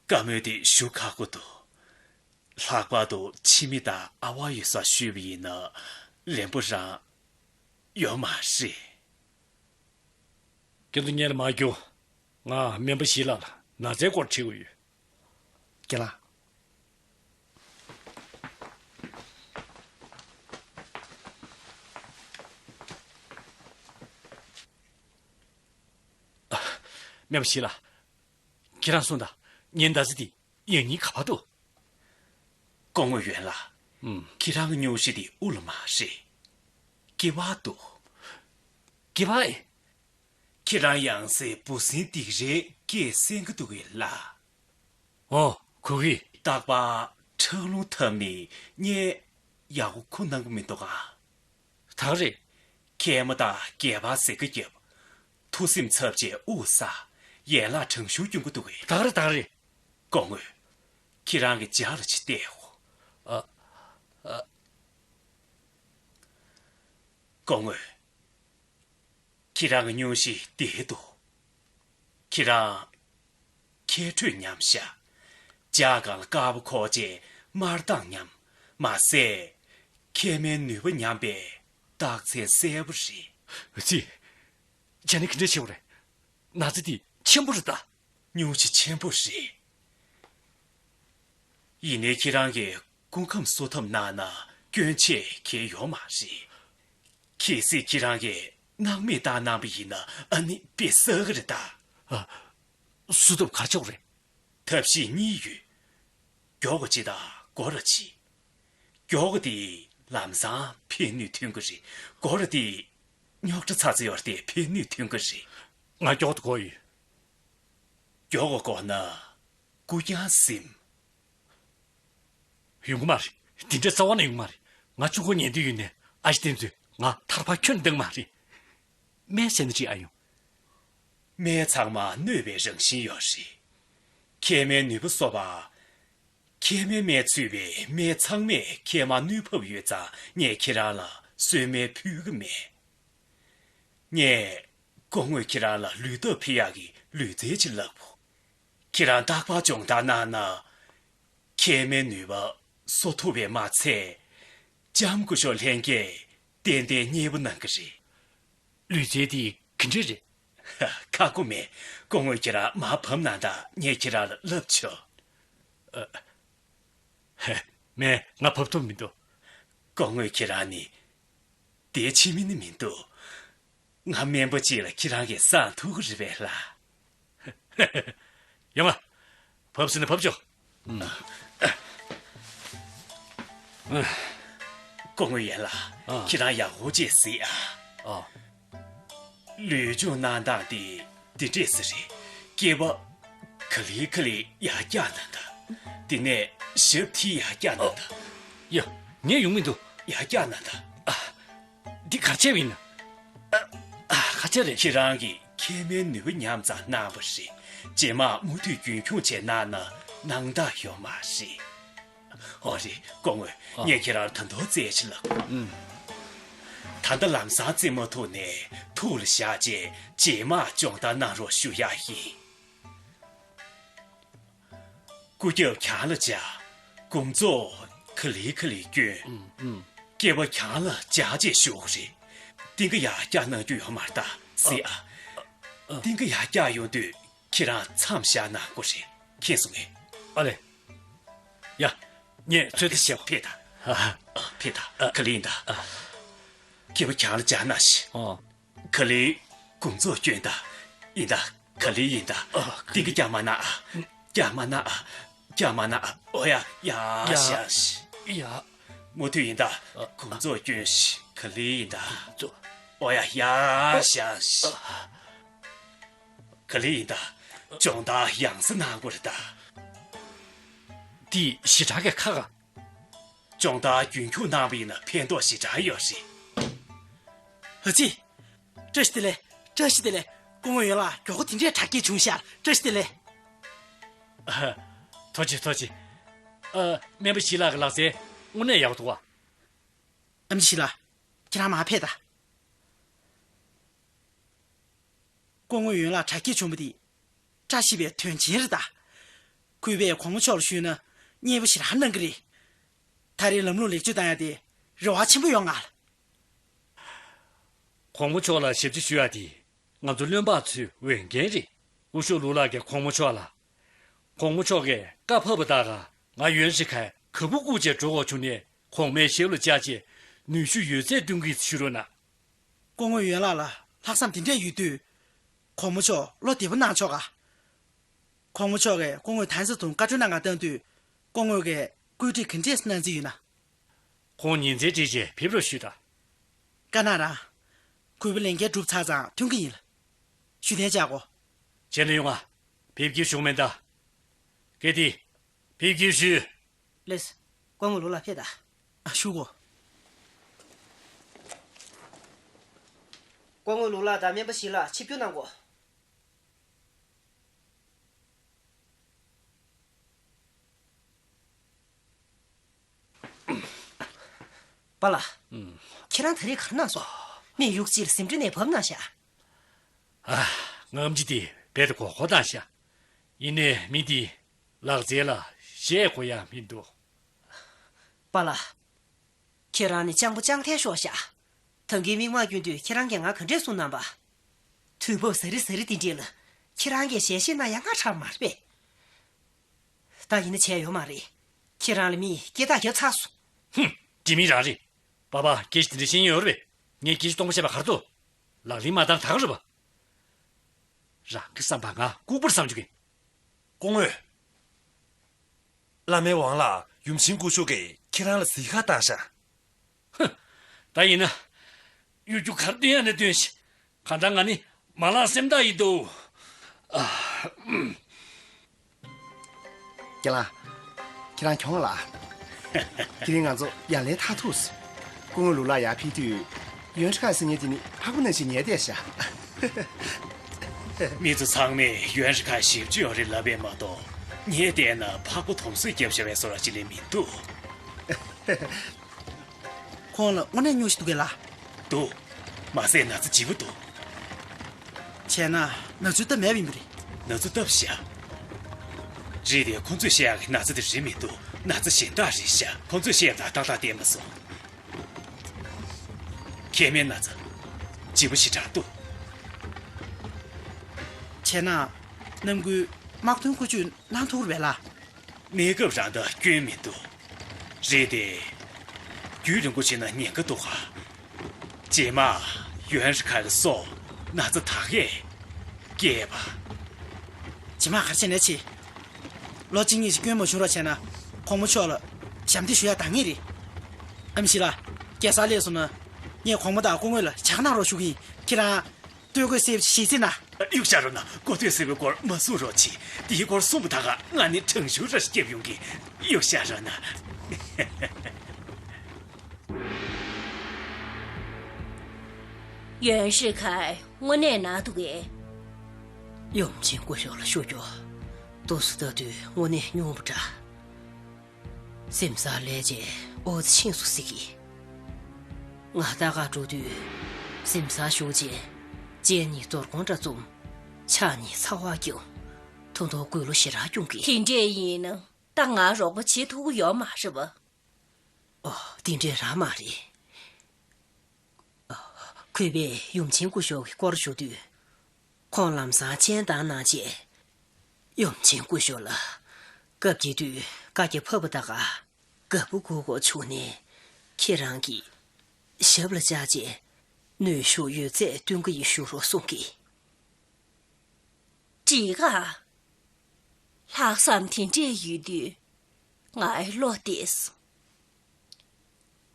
བཀའ་མོལ་དེ་ཞུ་ཁག་པོ་འདུག་ལྷག་པར་དུ་ཁྱིམ་མི་དང་ཨ་ཝ་ཡོད་སར་ཞུས་པ་ཡིན་ན་ལན་པོ་རང་ཡོད་མ་རེད། ཁྱེད་ཚོ་སྔོན་ལ་མར་རྒྱུགས། ང་སྨན་པ་ཞི་ལགས་ལ་ན་ཚའི་སྐོར་དྲི་དགོས་ཡོད། རྒན་ལགས། སྨན་པ་ཞི་ལགས། ཁྱེད་རང་གསུངས་དང་། ངའི་ན་ཚ་དེ་ཡང་སྙིང་ག་པར་འདུག་སྐུ་ངོ་ཡོན་ལགས། ཨུམ། ཁྱེད་རང་གི་སྙུང་གཞི་དེ་དབུ་ལ་མ་རེད། སྐེད་པར་འདུག་སྐེད་པ་ཨེ། ཁྱེད་རང་ཡང་སེ་འབུ་སྲིན་སྡིག་རའི་སྐད་གསན་གྱི་འདུག་གས་ལགས། ཨོ། གོ་གི། རྟག་པར་ཁྲག་རླུང་འཐབ་ནས་སྔོན་ཡག་པོ་ཁུག་གནང་གི་མི་འདུག་ག་ད་རེད། མཁལ་མ་དང་སྒལ་པར་ཟེར་གི་རྒྱབ། ཐུགས་སེམས་འཚབ་བྱས་དབུགས་ས། ཡན་ལག་གྲང་ཤུར་གྱོན་གྱི་འདུག་གས། ད་རེད་ད་རེད། སྐུ་ངོ། ཁྱེད་རང་གི་ལྗགས་ལ་ཅིག་བལྟས་ཤོག་ཨ། ཨ། སྐུ་ངོ། ཁྱེད་རང་གི་སྙུང་གཞི་བདེ་འདུག་ཁྱེད་རང་། མཁལ་འགྲོས་ཉམས་ཤག་ལྗགས་སྒང་ལ་དཀར་པོ་འཁོར་རྗེས་དམར་མདངས་ཉམས། མ་ཟད། མཁལ་མའི་ནུས་པ་ཉམས་པའི་རྟགས་མཚན་གསལ་པོ་རེད། ཨ་ཙི། བྱས་ན་ག་འདྲ་བྱེད་དགོས་རེད། ན་ཚ་འདི་ཆེན་པོ་རེད་ད། སྙུང་གཞི་ཆེན་པོ་རེད། ཡིན་ནའི་ཁྱེད་རང་གིས་སྐུ་ཁམས་གསོ་ཐབས་གནང་ན་སྐྱོན་ཆེ་གང་ཡོད་མ་རེད། གལ་སྲིད་ཁྱེད་རང་གིས་སྣང་མེད་བཏང་གནང་བ་ཡིན་ན་ཨ་ནི་དཔེ་བསགས་ཀྱི་རེད་ད། ཨ། བཟོ་ཐབས་ག་རེ་བྱེད་དགོས་རེད། ཐབས་ཤེས་གཉིས་ཡོད། མགྱོགས་པ་ཅིག་དང་སྒོར་ར་ཅིག་མགྱོགས་པ་དེ་ལམ་སང་ཕན་ནུས་ཐོན་གྱི་རེད། སྒོར་ར་དེ་རྙོག་དྲ་ཚ་ཚ་ཡོད་རེད་དེ་ཕན་ནུས་ཐོན་གྱི་རེད། ང་མགྱོགས་པ་དགོས་ཡོད། མགྱོགས་པ་དགོས་ན་སྐུ་རྐྱང་ཟིན། ཡོང་གི་མ་རེད། དེ་འདྲ་རྩ་བ་ནས་ཡོང་གི་མ་རེད། ང་ཆུང་ཀུ་ཉལ་དུས་ཡོད་ནས་ཨ་ཞེ་དེ་ཚོས་ང་ཐར་པ་ཁྱོན་བཏང་མ་རེད། སྨན་ཟས་ན་ཅི་ཨ་ཡོང་། སྨན་ཚང་མ་གནོད་པའི་རང་བཞིན་ཡོད་རེད། མཁལ་མའི་ནུས་པ་གསོ་བ། མཁལ་མའི་སྨན་ཚུད་པའི་སྨན་ཚང་མས་མཁལ་མར་གནོད་ཕབ་ཡོད་ཙང་ངས་ཁྱེད་རང་ལ་གསོལ་སྨན་ཕུལ་གི་མེད། ངས་སྐུ་ངོ་ཁྱེད་རང་ལ་ལུས་སྟོབས་འཕེལ་ཡག་གི་ལུས་རྩལ་ཅིག་བསླབ་དགོས། ཁྱེད་རང་རྟག་པར་སྦྱོང་བརྡར་གནང་ན། མཁལ་མའི་ནུས་པ་གསོ་ཐུབ་པས་མ་ཚད། ལྕམ་སྐུ་ཞབས་ལྷན་རྒྱས་ཏན་ཏན་མཉེས་པོ་གནང་གི་རེད། ལུས་རྩལ་དེ་ག་འདྲ་རེད། ཁག་པོ་མེད། སྐུ་ངོ་ཁྱེད་རང་མར་བབས་གནང་དང་། ངས་ཁྱེད་རང་ལ་བསླབ་ཆོག་ཨ། ཧེ། མེད། ང་བབས་ཐུབ་མི་འདུག་སྐུ་ངོ་ཁྱེད་རང་ནི་དེ་ཕྱི་མི་ནི་མི་འདུག་ང་སྨན་པ་ཅིག་ལ་ཁྱེད་རང་གིས་གསང་ཐུབ་ཀྱི་རེད་པས་ལགས། ཡོང་ང་། བབས་ཟེར་ན་བབས་ཆོག་སྐུ་ངོ་ཡན་ལགས། ཨ། ཁྱེད་རང་ཡག་པོ་ཅིག་གཟིགས་ཨ། ཨ། ལུས་སྦྱོང་གནང་སྟངས་དེ་འདི་འདྲས་སེ་རེད། སྐེད་པ་ག་ལེ་ག་ལེ་ཡར་བཀྱག་གནང་དང་། དེ་ནས་ཞབས་མཐིལ་ཡར་བཀྱག་གནང་དང་། ཡ། ངས་ཡོང་མི་འདུག་ཡར་བཀྱག་གནང་དང་། ཨ། འདི་ག་རེ་བྱས་པ་ཡིན་ན། ཨ། ག་རེ་བྱས་རེད། ཁྱེད་རང་གིས་མཁལ་མའི་ནུས་པ་ཉམས་ཙང་གནང་བ་རེད། རྗེས་མ་མུ་མཐུད་རྒྱུན་འཁྱོངས་བྱས་གནང་ན་སྣང་དག་ཡོད་མ་རེད། ཨོ་རེད། སྐུ་ངོ། ཨ། ངས་ཁྱེད་རང་ད་དུང་རྩད་ཞིག་ལབ། ཨུམ། ད་ལྟ་ལམ་སང་རྩེད་མ་ཐུག་ནས་ཐུགས་ལ་བཞག་རྗེས་རྗེས་མ་སྦྱོང་བརྡར་གནང་རོགས་ཞུ་ཡག་ཡིན། སྐུ་རྒྱབ་གྱང་ལ་འཇགས། དགུ་ཚོགས་ག་ལེ་ག་ལེ་བསྐྱོན། ཨུམ། ཨུམ། སྐེད་པ་གྱང་ལ་འཇགས་བྱས་བཞུགས་རེད། རྟིང་ག་ཡར་བཀྱག་གནང་རྒྱུ་ཡོད་མ་རེད་ད། གཟིགས་ཨ། ཨ། རྟིང་ག་ཡར་བཀྱག་ཡོང་དུས་ཁྱེད་རང་མཚམས་བཞག་གནང་དགོས་རེད། མཁྱེན་སོང་ངས། ཨ་ལེ། ཡ། ངས་ཚོད་ལྟ་བྱེད། ཕེབས་དང་། ཨ། ཨ། ཕེབས་དང་། ཨ། ག་ལེ་ཡིན་ད། ཨ། སྐེད་པ་གྱང་ལ་འཇགས་གནང་ཞིག་ཨོ། ག་ལེ་དགུ་ཚོགས་བསྐྱོན་དང་། ཡིན་ད། ག་ལེ་ཡིན་ད། ཨ། ག་ལེ། རྟིང་ག་བཀྱག་མ་གནང་ཨ། བཀྱག་མ་གནང་ཨ། བཀྱག་མ་གནང་ཨ། ཨོ་ཡ། ཡ། ཡ། བཞག་ཞིག་ཡ། མུ་མཐུད་ཡིན་ད། ཨ། དགུ་ཚོགས་བསྐྱོན་ཞིག་ག་ལེ་ཡིན་ད། ཚོ། ཨོ་ཡ། ཡ། བཞག་ཞིག་ཨ། ག་ལེ་ཡིན་ད། སྦྱོང་བརྡར་ཡང་སེ་གནང་དགོས་རེད་ད། འདི་ཞེ་དྲག་གི་ཁག་ག་སྦྱོང་བརྡར་རྒྱུན་འཁྱོངས་གནང་བ་ཡིན་ན་ཕན་ཐོགས་ཞེ་དྲག་ཡོད་རེད། ཨ་ཙི། བཀྲ་ཤིས་བདེ་ལེགས། བཀྲ་ཤིས་བདེ་ལེགས། སྐུ་ངོ་ཡོན་ལགས་མགྱོགས་པོ་དེ་འདྲའི་དྲག་སྐྱེད་བྱུང་ཤག་བཀྲ་ཤིས་བདེ་ལེགས། ཨ། ཐུགས་རྗེ་ཆེ། ཐུགས་རྗེ་ཆེ། ཨ། སྨན་པ་ཞི་ལགས་ཀྱི་ལག་རྩལ་དངོས་གནས་ཡག་པོ་འདུག་བ། ཨེམ་ཆི་ལགས། ཁྱེད་རང་མར་ཕེབས་དང་། སྐུ་ངོ་ཡོན་ལགས་དྲག་སྐྱེད་བྱུང་བ་དེ། བཀྲ་ཤིས་པའི་དོན་ཆེན་རེད་ད། གུས་པས་གོང་མ་མཆོག་ལ་ཞུས་ན་མཉེས་པོ་ཞེ་དྲག་གནང་གི་རེད། ད་རེས་ལམ་ལུགས་ལེགས་བཅོས་བཏང་ཡ་དེ་རེ་བ་ཆེན་པོ་ཡོད་ང་ལ། གོང་མ་མཆོག་ལ་ཞབས་ཕྱི་ཞུ་ཡ་དེ་ང་ཚོ་བློན་འབངས་ཚོའི་འོས་འགན་རེད། སྐུ་ཞབས་ལུའུ་ལགས་ཀྱིས་གོང་མ་མཆོག་ལ། གོང་མ་མཆོག་གིས་བཀའ་ཕབ་པ་ལྟར་ང་ཡོན་ཧྲི་ཁའི་ག་བུ་བཀུག་བྱས་འགྲོ་དགོས་བྱུང་ནས་གོང་མའི་ཞབས་ལ་བཅར་རྗེས་ནུས་ཤུགས་ཡོད་ཚད་སྟོན་གྱི་ཞུ་རོགས་གནང་། སྐུ་ངོ་ཡོན་ལགས་ལ་ལྷག་བསམ་དེ་འདྲས་ཡོད་དུས། གོང་མ་མཆོག་བློ་བདེ་པོ་གནང་ཆོག་ག་གོང་མ་མཆོག་གིས་སྐུ་ངོ་ཐན་སི་ཐུང་བཀའ་འཁྲོལ་གནང་ག་བཏང་དུས། སྐུ་ངོ་གིས་བཀོད་སྒྲིག་ག་འདྲས་གནང་རྩིས་ཡོད་ན། ཁོང་ཉིན་མཚན་སྒྲིག་བྱས་ཕེབས་རོགས་ཞུས་དང་། བཀའ་གནང་རང་། གུས་པ་ལས་འགན་སྒྲུབ་ཚར་ཙང་ཐོན་གྱི་ཡིན་ལ། ཞུ་གཏན་འཇགས་གོ། བྱས་ན་ཡོང་ང་། ཕེབས་སྐྱེལ་ཞུ་མེད་ད། གལ་ཏེ། ཕེབས་སྐྱེལ་ཞུས། ལགས་སོ། སྐུ་ངོ་ལུའུ་ལགས་ཕེབས་དང་། ཨ། ཞུ་གོ། སྐུ་ངོ་ལུའུ་ལགས་དང་སྨན་པ་ཞི་ལགས་ཆིབས་བསྒྱུར་གནང་གོ། པཱ་ལགས། ཨུམ། ཁྱེད་རང་ད་རེས་ག་རེ་གནང་སོང་། མི་གཡུག་ཅིག་ལ་ཟིན་བྲིས་ནས་བབས་གནང་ཤག་ཨ། རྔམ་བརྗིད་དེ་རྦད་དེ་གོ་གོ་བཏང་ཤག་ཡིན་ནའི་མི་དེའི་ལག་རྩལ་ལ་བཤད་དགོས་ཡ་མི་འདུག་པཱ་ལགས། ཁྱེད་རང་ནི་སྤྱང་པོ་སྤྱང་ཐལ་ཤོར་ཤག་ད་གིན་མིག་མངས་གྱོན་དུས་ཁྱེད་རང་གིས་ང་ག་འདྲས་གསུངས་གནང་པ། དུས་བབ་ཟ་རི་ཟ་རི་དེ་འདྲས་ལ་ཁྱེད་རང་གིས་ཞལ་བཞེས་གནང་ཡ་སྔ་དྲགས་མ་རེད་པས། ད་ཡིན་ན་བྱས་ཡོད་མ་རེད། ཁྱེད་རང་ལ་མིས་སྐད་གྲགས་བརྒྱབ་ཚར་སོང་། ཧུམ། དྲི་མི་རང་རེད། པ་ཕ་སྐད་ཆ་དེ་འདྲ་བཤད་ཉན་ཡོད་རེད་པས། ངས་སྐད་ཆ་སྟོང་པ་བཤད་པ་ག་རེ་འདུག་ལག་ལེན་མ་བསྟར་ན་ད་ག་རེད་པ། རང་གི་བསམ་པ་ང་ལྐུགས་པར་བསམ་བཅུག་གིན། སྐུ་ངོ། བླ་མའི་དབང་ལ་ཡུམ་ཆེན་སྐུ་ཞབས་ཀྱིས་ཁྱེད་རང་ལ་གཟིགས་ག་བཏང་ཤག་ཧུ། ད་ཡིན་ན། གཡོ་སྒྱུ་ག་རེ་སྟོན་ཡ་ནས་སྟོན་ཞིག་གང་ལྟར་ང་ནི་མ་ལགས་སེམས་ཐག་ཡིན་འདུག་ཨ། ཧུམ། རྒན་ལགས། ཁྱེད་རང་གྱོང་ལ། དེ་རིང་ང་ཚོ་ཡར་ལངས་མཐར་ཐུག་སྐུ་ངོ་ལུའུ་ལགས་ཡར་ཕེབས་དུས། ཡོན་ཧྲི་ཁ་ཟེར་མཁན་དེ་ནི་ཕག་པ་ནང་བཞིན་ཉལ་བསྡད་ཤག་མི་ཚོ་ཚང་མས་ཡོན་ཧྲི་ཁ་ཞེ་པོ་ཅིག་ཡོད་རེད་ལབ་པས་མ་གཏོགས། ཉལ་བསྡད་ན་ཕག་པ་དོམ་སྲིད་བརྒྱབ་བཞག་པའི་བཟོ་འདྲ་ཅིག་ལས་མི་འདུག་ཁོང་ལ་དངོས་གནས་སྙུང་གཞི་འདུག་གས་ལགས། འདུག་མ་ཟད་ན་ཚ་ལྗིད་པོ་འདུག་བྱས་ན་ན་ཚོད་སྟབས་མེད་པ་ཡིན་པ་རེད། ན་ཚོད་སྟབས་ཤག་རེད་དེ། ཁོང་ཚོས་བཤད་ཡག་གི་ན་ཚ་དེ་རེད་མི་འདུག་ན་ཚ་གཞན་དག་རེད་ཤག་ཁོང་ཚོས་བཤད་ཡག་དང་ཏག་ཏག་བསྟན་མ་སོང་། མཁལ་མའི་ན་ཚ། ལྗིད་པོ་ཞེ་དྲག་འདུག་བྱས་ན། ནམ་རྒྱུན་དམག་དོན་བཀོལ་སྤྱོད་གནང་ཐུབ་རེད་པས་ལགས། གནས་སྐབས་རང་ད་སྐྱོན་མི་འདུག་རེད་དེ། རྒྱུན་རིང་པོ་བྱས་ན་ཉེན་ཁ་འདུག་ག་རྗེས་མ་ཡོན་ཧྲི་ཁ་གི་སྲོག་ན་ཚ་དག་གས་སྐྱེས་པ། རྗེས་མ་ག་རེ་བྱས་ན་བྱེད། ལོ་གཅིག་གཉིས་ཤིག་སྐྱོན་མ་བྱུང་རོགས་བྱས་ན། གོང་མ་མཆོག་ལ་ཞབས་འདེགས་ཞུ་ཡ་འདང་ངེས་རེད། ཨེམ་ཆི་ལགས། རྒྱལ་སར་སླེབས་སོང་ན། ངས་གོང་མ་དང་སྐུ་ངོ་ལ་ཇ་ག་གནང་རོགས་ཞུ་གི་ཡིན། ཁྱེད་རང་། སྟོད་གོས་སེར་པོ་ཞིག་བྱེད་རྩིས་གནང་། གཡུག་བཞག་རོགས་གནང་། གོ་ཐོས་སེར་པོའི་སྐོར་མ་གསུང་རོགས་གྱིས། དེའི་སྐོར་གསུངས་པ་ད་ག་ང་ནི་དྲང་ཤུར་ར་ཞིག་བརྒྱབ་ཡོང་གི། གཡུག་བཞག་རོགས་གནང་། ཡོན་ཧྲི་ཁའི་དངོས་གནས་ན་འདུག་གས། ཡུམ་ཆེན་སྐུ་ཞབས་ལ་ཞུ་རྒྱུ། དུས་སུ་ལྟ་དུས་དངོས་གནས་སྙུང་པོ་འདྲ། སེམས་ས་ལས་ཅན་ཨོ་ཙི་ཆིངས་སུ་གཟིགས་ཀྱི། ང་ལྟ་ག་འགྲོ་དུས། སེམས་ས་ཞུགས་ཅན། སྤྱན་གཉིས་རྡོར་གོང་འདྲ་བཙུམ། ཕྱག་གཉིས་ཚ་བ་བརྐྱང་། ཐུང་ཐུང་གུས་ལུ་ཞེ་དྲག་སྐྱུང་གི། དེ་འདྲས་ཡིན་ན་ད་ང་རོགས་པ་བྱེད་ཐུབ་ཀྱི་ཡོད་མ་རེད་པ། ཨོ། དེ་འདྲས་རང་མ་རེད། ཨོ། གུས་པས་ཡུམ་ཆེན་སྐུ་ཞབས་ཀྱི་སྐོར་ཞུ་དུས། ཁོང་ལམ་སང་སྤྱན་བཏང་གནང་རྗེས། ཡུམ་ཆེན་སྐུ་ཞབས་ལ་སྐབས་དེ་དུས་བཀའ་རྒྱ་ཕབ་པ་ད་ག་དགའ་པོ་གུ་གོ་བྱུང་ནས་ཁྱེད་རང་གི་ཞབས་ལ་བཅར་རྗེས་ནུས་ཤུགས་ཡོད་ཚད་སྟོན་གྱི་ཡིན་ཞུ་རོགས་གསུང་གི། འགྲིག་ག་ལྷག་བསམ་དེ་འདྲས་ཡོད་དུས་ང་བློ་བདེ་སོང་།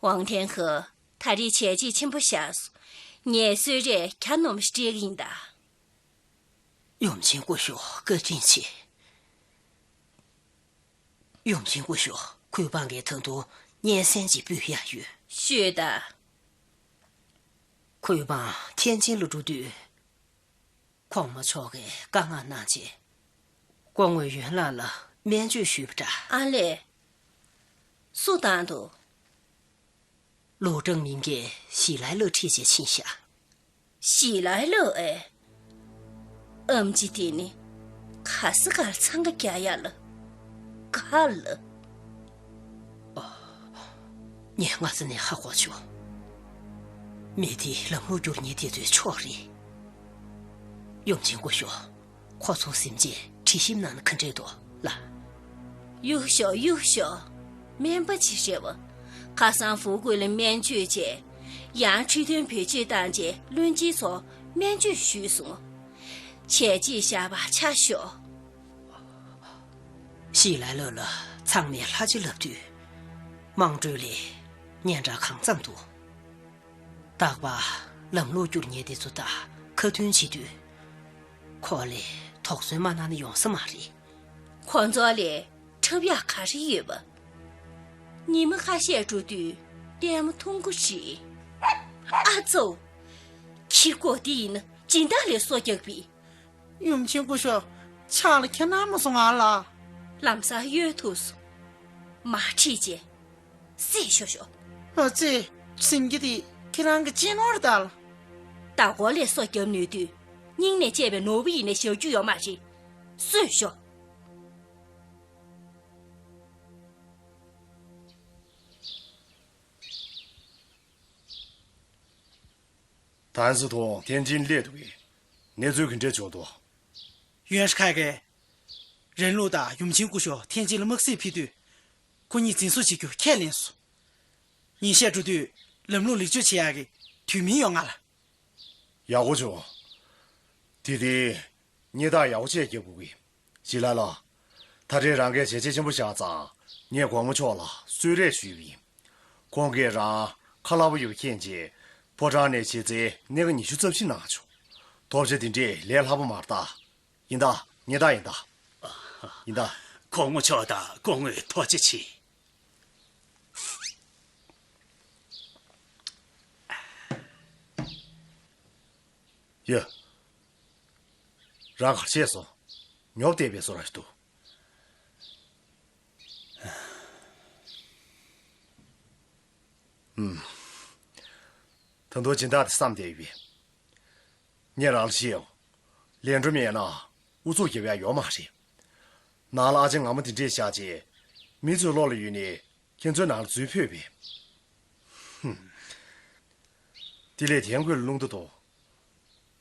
ཝང་ཐན་ཧེ། ད་རེས་བྱས་རྗེས་ཆེན་པོ་བཞག་སོང་། ངས་གསོལ་རས་གྱ་ནོམ་ཞིག་སྤྲད་ཀྱི་ཡིན་ད། ཡུམ་ཆེན་སྐུ་ཞབས་བཀའ་དྲིན་ཆེ། ཡུམ་ཆེན་སྐུ་ཞབས་གུས་པ་ངས་ད་དུང་ སྙན་སེང་ཅིག་ཕུལ་ཡག་ཡོད། ཤོད་དང་། གུས་པའི་ཐེན་ཅིན་ལ་འགྲོ་དུས། གོང་མ་མཆོག་གིས་བཀའ་མངགས་གནང་རྗེས། སྐུ་ངོ་ཡོན་ལགས་ལ་སྨན་བཅོས་ཞུས་པ་འདྲ། ཨ་ལས། སུ་བཏང་འདུག་ལུའུ་ཀྲང་མིང་གིས་ཞི་ལའི་ལགས་ཁྲིད་བྱས་ཕྱིན་ཤག་ཞི་ལའི་ལགས་ཨེ། ཨམ་ཆི་དེ་ནི་ག་ས་གར་འཚང་ཁ་རྒྱག་ཡ་ལ་ག་ལ། ངས་སྔ་ས་ནས་ཧ་གོ་བྱུང་། མི་དེ་ལམ་ལུགས་བསྒྱུར་མཁན་དེ་ཚོའི་ཕྱོགས་རེད། ཡུམ་ཆེན་སྐུ་ཞབས། ཁོ་ཚོ་ཟིན་རྗེས་དྲི་ཞིམ་གནང་ན་ག་འདྲས་འདུག་ལགས། གཡུག་ཞོག་གཡུག་ཞོག་སྨན་པ་ཅིག་རེད་བ། ཁ་སང་ཧྥུའུ་ཀུའེ་ལ་སྨན་བཅོས་བྱས། ཡང་ཁྲི་ཐོན་བེད་སྤྱོད་བཏང་རྗེས་བློན་ཆེན་ཚོ་སྨན་བཅོས་ཞུས་སོང་། བྱས་རྗེས་བཞག་པ་ཆ་ཞོག་ཞི་ལའི་ལགས་ལ་ཚང་མས་ལྷ་རྗེ་ལབ་དུས། དམངས་ཁྲོད་ལ་སྙན་གྲགས་གང་འཚམ་འདུག་རྟག་པར་ལམ་ལུགས་བསྒྱུར་མཁན་དེ་ཚོ་དང་ཁ་མཐུན་བྱེད་དུས། ཁོ་ལ་དོགས་ཟོན་མ་གནང་ན་ཡོང་ས་མ་རེད། ཁོ་ཚོ་ལ་འཁྲབ་ཡག་ག་རེ་ཡོད་པ། ཉི་མ་ཁ་ཤས་འགྲོ་དུས་ལྟད་མོ་མཐོང་གི་རེད། ཨ་ཙོ། ཁྱི་རྒོད་འདི་ཡིན་ན་སྦྱིན་བདག་ལ་སོ་རྒྱག་པའི། ཡུམ་ཆེན་སྐུ་ཞབས་ཕྱག་ལ་ཁྱེར་གནང་མ་སོང་ང་ལགས། ལམ་སང་གཡོལ་ཐུབ་སོང་། མར་ཁྲིད་བྱས། བསད་ཤོག་ཤོག་ཨ་ཙི། སེང་གེ་དེ་ཁྱེད་རང་གི་གཅེས་ནོར་ད་ལ། ཟླ་འཁོར་ལ་སོ་བརྒྱབ་ནུས་དུས། སྙིང་ནས་གཅེས་པའི་ནོར་བུ་ཡིན་ནས་བཞག་རྒྱུ་ཡོད་མ་རེད། གསོད་ཤོག་ཐན་སི་ཐོང་ཐེན་ཅིན་སླེབས་འདུག་གས། གནས་ཚུལ་ག་འདྲས་བྱུང་འདུག་ཡོན་ཧྲི་ཁ་གིས། རན་ལུ་དང་ཡུམ་ཆེན་སྐུ་ཞབས་ཐེན་ཅིན་ལ་དམག་སེར་ཕུད་དུས། ཁོ་གཉིས་འཛིན་བཟུང་བྱེད་རྒྱུ་ཁས་ལེན་སོང་། ཉིན་ཤས་འགྲོ་དུས་ལམ་ལུགས་ལེགས་བཅོས་བྱེད་ཡག་གི་དུས་མིན་ཡོང་ང་ལ། ཡག་པོ་བྱུང་། དེ་དེ། སྙན་ཐག་ཡག་པོ་བཅས་རྒྱབ་དགོས་ཀྱི། ཞི་ལ་ལགས། ད་རེས་རང་གིས་བྱས་རྗེས་ཆེན་པོ་བཞག་ཙང་ངས་གོང་མ་མཆོག་ལ་གསོལ་རས་ཞུས་པ་ཡིན། ཁོང་གིས་རང་ཁ་སླ་པོ་ཡོད་མཁྱེན་རྗེས་ཕོ་བྲང་ནས་བྱས་རྗེས་གནས་ཀ་ཉི་ཤུ་རྩ་བཞི་གནང་བྱུང་། ཐོབ་ཆ་དེ་འདྲས་ལས་སླ་པོ་མ་རེད་ད། ཡིན་ད། ངེས་ད་ཡིན་ད། ཡིན་ད། གོང་མ་མཆོག་དང་སྐུ་ངོ་ཐུགས་རྗེ་ཆེ། ཡ། རང་གར་བཤད་སོང་། ཉོབ་བསྡད་པའི་བཟོ་འདྲ་ཞིག་འདུག་ཨུམ། ད་དུང་སྦྱིན་བདག་དེ་བསམ་བསྡད་ཡོད་པས། ངས་རང་ལ་བཤད་འོ། ལས་འགྲོ་མེད་ན་ཨུ་ཚུགས་རྒྱབ་ཡག་ཡོད་མ་རེད། ནང་ལ་ཨ་ཅེ་ངར་མ་དེ་འདྲས་བཞག་རྗེས། མི་ཚོའི་བློ་ལ་ཡོད་ནས་ཁྱེད་ཚོའི་ནང་ལ་འཛུལ་ཕོད་པས། ཧུམ། དེ་ལས་ཐན་ཁོས་རླུང་རྟ་དང་།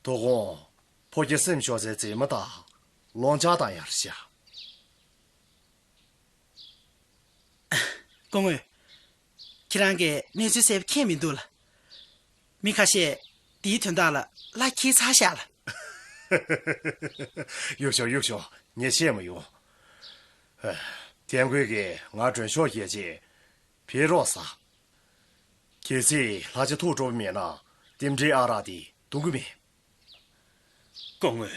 དོ་དགོང་། ཕོ་སྐྱེས་སེམས་ཤོར་སའི་མཛེས་མ་དང་། རླུང་ལྕགས་དང་ཡར་བཞག་སྐུ་ངོ། ཁྱེད་རང་གིས་གནས་ཚུལ་གསལ་པོ་མཁྱེན་མི་འདུག་ལ། མི་ཁ་ཤས་དེའི་དོན་དག་ལ་ལ་ཁྱེད་ཚར་བཞག་ལ། གཡུག་ཤོག་གཡུག་ཤོག་ངས་བཤད་མ་ཡོང་། ཐན་ཁོས་ཀྱིས་ང་མགྲོན་ཤོག་རྒྱག་རྗེས། ཕེབས་རོགས་ཟེར། གལ་སྲིད་ལྷ་རྗེ་ཐུགས་སྤྲོ་པོ་མེད་ན་རྟེན་འབྲེལ་ཨ་རག་དེ་འཐུང་གི་མེད། སྐུ་ངོ།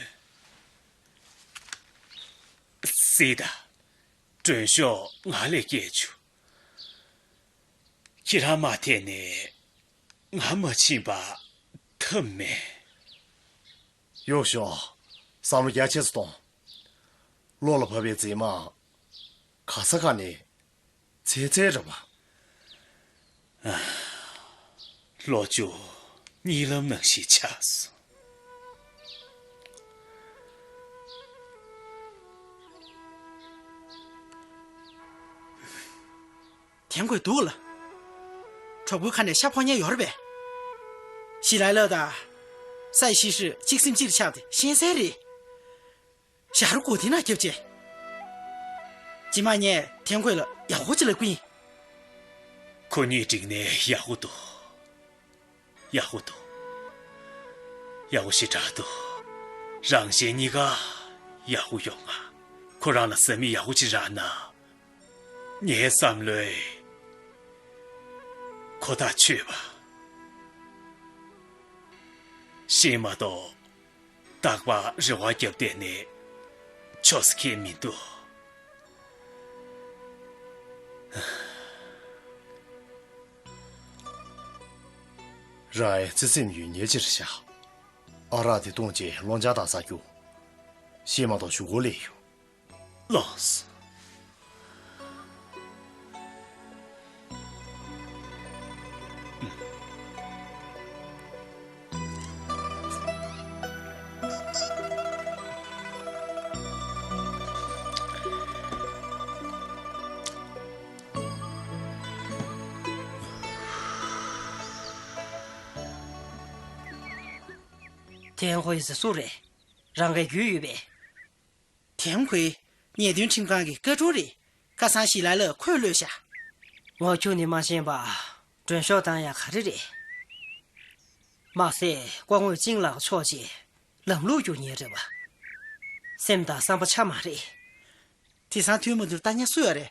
སྲིད་ད། མགྲོན་ཤོག་ང་ལས་སྐྱེལ་བཅུག་ཁྱེད་རང་མ་ཐད་ནས་ང་མ་ཕྱིན་པ་ཐབས་མེད། གཡུག་ཤོག་བསམ་བློ་རྒྱ་ཆེ་ཙམ་གཏོང་། བློ་ལ་བབས་པའི་མཛེས་མ། ག་ས་ག་ནས། ཚེ་ཚེ་རེད་པ། ལོ་རྒྱུས་གཉིད་ལམ་ནང་བཞིན་ཆགས་སོང་། ཐན་ཁོས་འདུག་ལ། གྲོགས་པོའི་ཁ་ནས་ཤ་ཕོ་ཉན་ཡོད་རེད་པས། ཞི་ལའི་ལགས་དང་། སའི་ཤི་ཧྲི་གཅིག་སེམས་གཅིག་ལ་ཆགས་ཏེ་ཤེས་གསལ་རེད། ཞྭ་རུ་གོ་དེ་ན་རྒྱབ་ཅེ། རྗེས་མ་ངས་ཐན་ཁོས་ལ་ཡག་པོ་ཅིག་ལབ་ཀྱི་ཡིན། ཁོ་གཉིས་འགྲིག་ནས་ཡག་པོ་འདུག་ཡག་པོ་འདུག་ཡག་པོ་ཞེ་དྲག་འདུག་རང་གཞན་གཉིས་ཀ་ཡག་པོ་ཡོང་ང་། ཁོ་རང་ལ་བཟའ་མི་ཡག་པོ་ཅིག་རག་ན། ངའི་བསམ་བློས་ཁོ་ཐག་ཆོད་པ། ཤེས་མ་གཏོགས། རྟག་པར་རེ་བ་བརྒྱབ་བསྡད་ནས་ཆོག་ས་ཁེལ་མི་འདུག་རང་ཨེ་ཙི་སེམས་ཡོད་ཉེ་ཅིར་བཞག་ཨ་རག་དེ་བཏུང་རྗེས་སློང་ཆ་དང་ཟ་རྒྱུ། ཤེས་མ་གཏོགས་ཞུ་སྒོ་ལས་ཡོད། ལགས། ཐན་ཧུའེ་ཟེར་སུ་རེད། རང་གི་རྒྱུས་ཡོད་པས། ཐན་ཧུའེ། ཉེས་དོན་ཁྲིམས་ཁང་གི་བཀའ་དྲུང་རེད། ཁ་སང་ཞི་ལའི་ལགས་ཁོས་གློད་བཞག་ངོ་ཁྱུག་ནས་མ་ཤེས་པ། མགྲོན་ཤོག་བཏང་ཡག་ག་རེ་རེད། མ་ཟད་ཀོ་ངོས་ཅིང་ལགས་ཕྱོགས་ཀྱིས་ལམ་ལུགས་རྒྱུག་ཉེན་རེད་བ། སེམས་དང་བསམ་པ་ཆ་མ་རེད། དེང་སང་ཐུན་མོང་དུ་ལྟ་ཉན་སུ་ཡོད་རེད།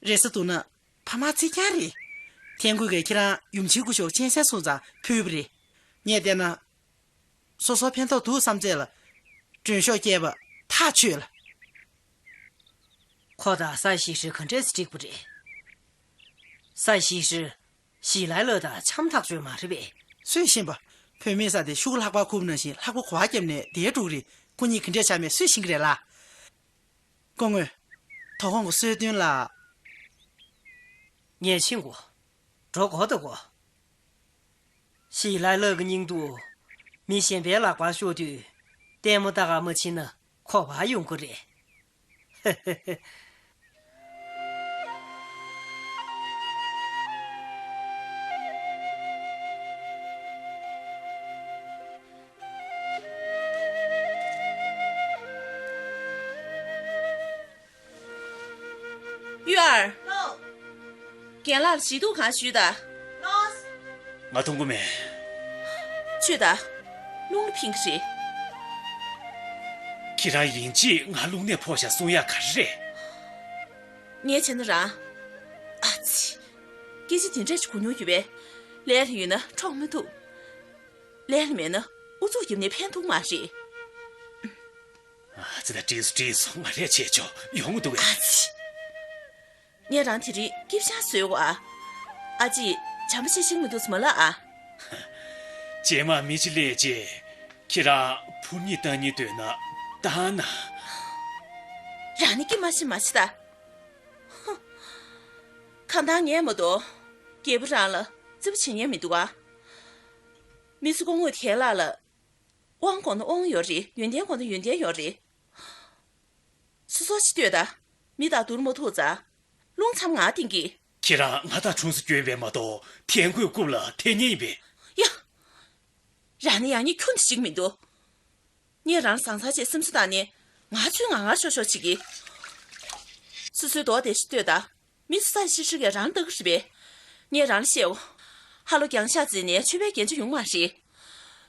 རེ་ས་འདུག་ན། ཕ་མ་ཚིག་རྐྱང་རེད། ཐན་ཧུའེ་གིས་ཁྱེད་རང་ཡུམ་ཆེན་སྐུ་ཞབས་གཅན་གཟན་སོང་ཙང་ཕུལ་བ་རེད། ངས་བལྟས་ན། སོ་སོར་ཕན་ཐོགས་འདུག་བསམ་ཚད་ལ། མགྲོན་ཤོག་བསྐྱལ་བ་ཐག་ཆོད་ལ། ཁོ་དང་སའི་ཞིས་ཧྲི་ག་འདྲས་སེ་འགྲིག་པ་རེད། སའི་ཞིས་ཧྲི། ཞི་ལའི་ལགས་དང་འཆམ་ཐག་ཆོད་མ་རེད་པས། སུས་ཤེས་པ། བུད་མེད་ས་དེ་ཤུགས་ལྷགས་པ་ཁུབ་ནང་བཞིན་ལྷགས་པ་གོ་བ་བརྒྱབ་ནས་བསྡད་འགྲོ་གི་རེད། ཁོ་གཉིས་ག་འདྲས་ཆགས་མེད་སུས་ཤེས་ཀྱི་རེད་ལ། སྐུ་ངོ། དོ་དགོང་གི་གསོལ་སྟོན་ལ། ངས་ཕྱིན་གོ། འགྲོ་དགོས་འདུག་གོ། ཞི་ལའི་ལགས་ཀྱི་སྙིང་སྡུག་མི་གཞན་པའི་ལག་པར་ཤོར་དུས་ལྟད་མོ་ལྟ་ག་མ་ཕྱིན་ན་གོ་བ་ཡོང་གི་རེད། ཡུ་ཨར། ལགས། རྒན་ལགས་ལ་ཞེ་སྡུག་གང་ཞུས་དང་། ལགས། ང་མཐོང་གི་མེད། ཆོས་དང་། རླུང་ལ་ཕིང་གི་རེད། ཁྱེད་རང་ཡིན་གཅིག་ང་རླུང་ནད་ཕོག་བཞག་གསུང་ཡག་ག་རེ་རེད། ངས་བྱས་ན་རང་། ཨ་ཙི། སྐད་ཆ་དེ་འདྲས་ཞིག་གོ་མྱོང་ཡོད་པས། ལས་ལ་ཡོད་ན་འཕྲོག་མི་ཐུབ། ལས་ལ་མེད་ན་ཨུ་ཚུགས་བརྒྱབ་ནས་ཕན་ཐོགས་མ་རེད། ཨ་ཙི་ད་བྲིས་སོ་བྲིས་སོ་ང་རས་བྱས་ཆོག་ཡོང་གི་འདུག་གས། ཨ་ཙི། ངས་རང་དེ་རིང་སྐྱིད་ཤག་བཟོས་གོ་ཨ། ཨ་ཅེ། བྱམས་པོ་བྱེད་ཤེས་མི་འདུག་སྨ་ལགས་ཨ། རྗེས་མ་མི་གཅིག་སླེབས་རྗེས་ཁྱེད་རང་ཕུར་གཉིས་བཏང་གཉིས་འདོད་ན་བཏང་ན། རང་ནི་སྐྱིད་མ་ཤེས་མ་ཤེས་ད། ཧུ། ཁ་བཏང་ངས་མ་གཏོགས་རྒྱལ་པོ་རང་ལ་བརྩི་བ་བྱེད་མཁན་མི་འདུག་ཨ། མི་ཚོ་སྐུ་ངོ་དེ་ལ་ལ། དབང་དགོས་ན་དབང་ཡོད་རེད། ཡོན་ཏན་དགོས་ན་ཡོན་ཏན་ཡོད་རེད། སོ་སོ་ཅིག་ལྟོས་དང་། མི་དང་བསྡུར་མ་ཐུབ་ཙང་། རླུང་མཚམས་ང་སྟེང་གི། ཁྱེད་རང་ང་དང་གྲོངས་སུ་བསྐྱོན་པས་མ་གཏོགས་ཐན་ཧུའེ་རྐུབ་ལ་འཐེན་ཉེན་ཡིན་པས། ཡ། རང་ནི་ཡང་ཉིད་ཁྱོན་དུ་ཞིག་མི་འདུག་ངས་རང་ལ་ཟང་ཟང་བྱས་སེམས་གསོ་བཏང་ནས་ང་ཚོའི་ང་ངར་ཤོར་ཤོར་བྱེད་ཀྱི། སོ་སོའི་མདོག་དེ་ཞིག་ལྟོས་དང་། མི་ཚོ་ས་ཡི་ཤི་ཤི་གས་རང་ལྟ་གི་རེད་པས། ངས་རང་ལ་བཤད་འོ། ཧ་ལོ་རྒྱང་ཤག་བརྩིས་ནས་ཆོས་པའི་རྒྱན་ཆ་ཡོང་མ་རེད།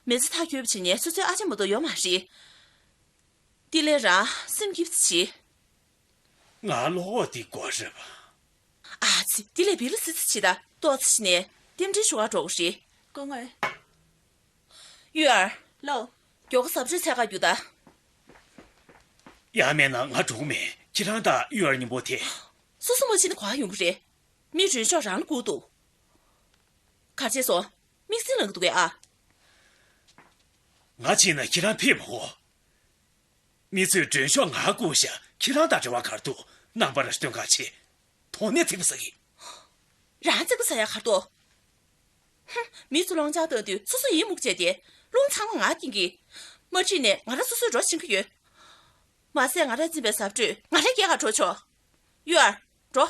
མི་ཚེ་མཐའ་འཁྱོལ་བ་བྱེད་ནས་སོ་སོའི་ཨ་ཅེ་མ་གཏོགས་ཡོད་མ་རེད། དེ་ལས་རང་སེམས་སྐྱིད་པོ་བྱེད། ང་བློ་འོག་འདི་དགོས་རེད་པ། ཨ་ཙི། དེ་ལས་བི་ལ་སི་སི་བྱེད་ད་ཏོག་ཙི་ནས་རྟེན་འབྲེལ་ཞུ་ག་འགྲོ་གི་རེད། སྐུ་ངོ། ཡུ་ཨར། ལོ། མགྱོགས་པོ་ཟབ་ཆོས་འཚོལ་ག་རྒྱུགས་ད། ཡང་མེད་ན་ང་འགྲོ་གི་མེད། ཁྱེད་རང་དང་ཡུ་ཨར་མཉམ་པོ་དེ། སོ་སོ་མ་ཕྱིན་ན་ག་ཡོང་གི་རེད། མི་མགྲོན་ཤོག་རང་ལ་སྒུག་འདུག་ག་རེ་བྱས་སོང་། མིག་སེར་ལངས་ཀྱི་འདུག་གས་ཨ། ང་ཕྱིན་ན་ཁྱེད་རང་ཕེབས་མ་དགོས། མི་ཚོས་མགྲོན་ཤོག་ང་བསྐུར་བཞག་ཁྱེད་རང་དང་འབྲེལ་བ་ག་རེ་འདུག་རྣམ་པར་སྟོན་ག་བྱེད། དོགས་ནས་ཚིག་པ་ཟ་གི། རང་ཚིག་པ་ཟ་ཡག་ག་རེ་འདུག་ཧུམ། མི་ཚོ་སློང་ཆ་བཏང་དུས་སོ་སོ་ཡིད་མུག་བྱས་ཏེ། རླུང་ཚང་མ་ང་འཐེན་གི། མ་ཁྲིད་ནས་ང་རང་སོ་སོའི་འགྲོ་ཕྱིན་གི་ཡོད། མ་ཟད་ང་རང་འཛིན་པའི་ཟབ་སྤྲོས་ང་རང་སྐྱེལ་ག་འགྲོ་ཆོག་ཡུ་ཨར། འགྲོ།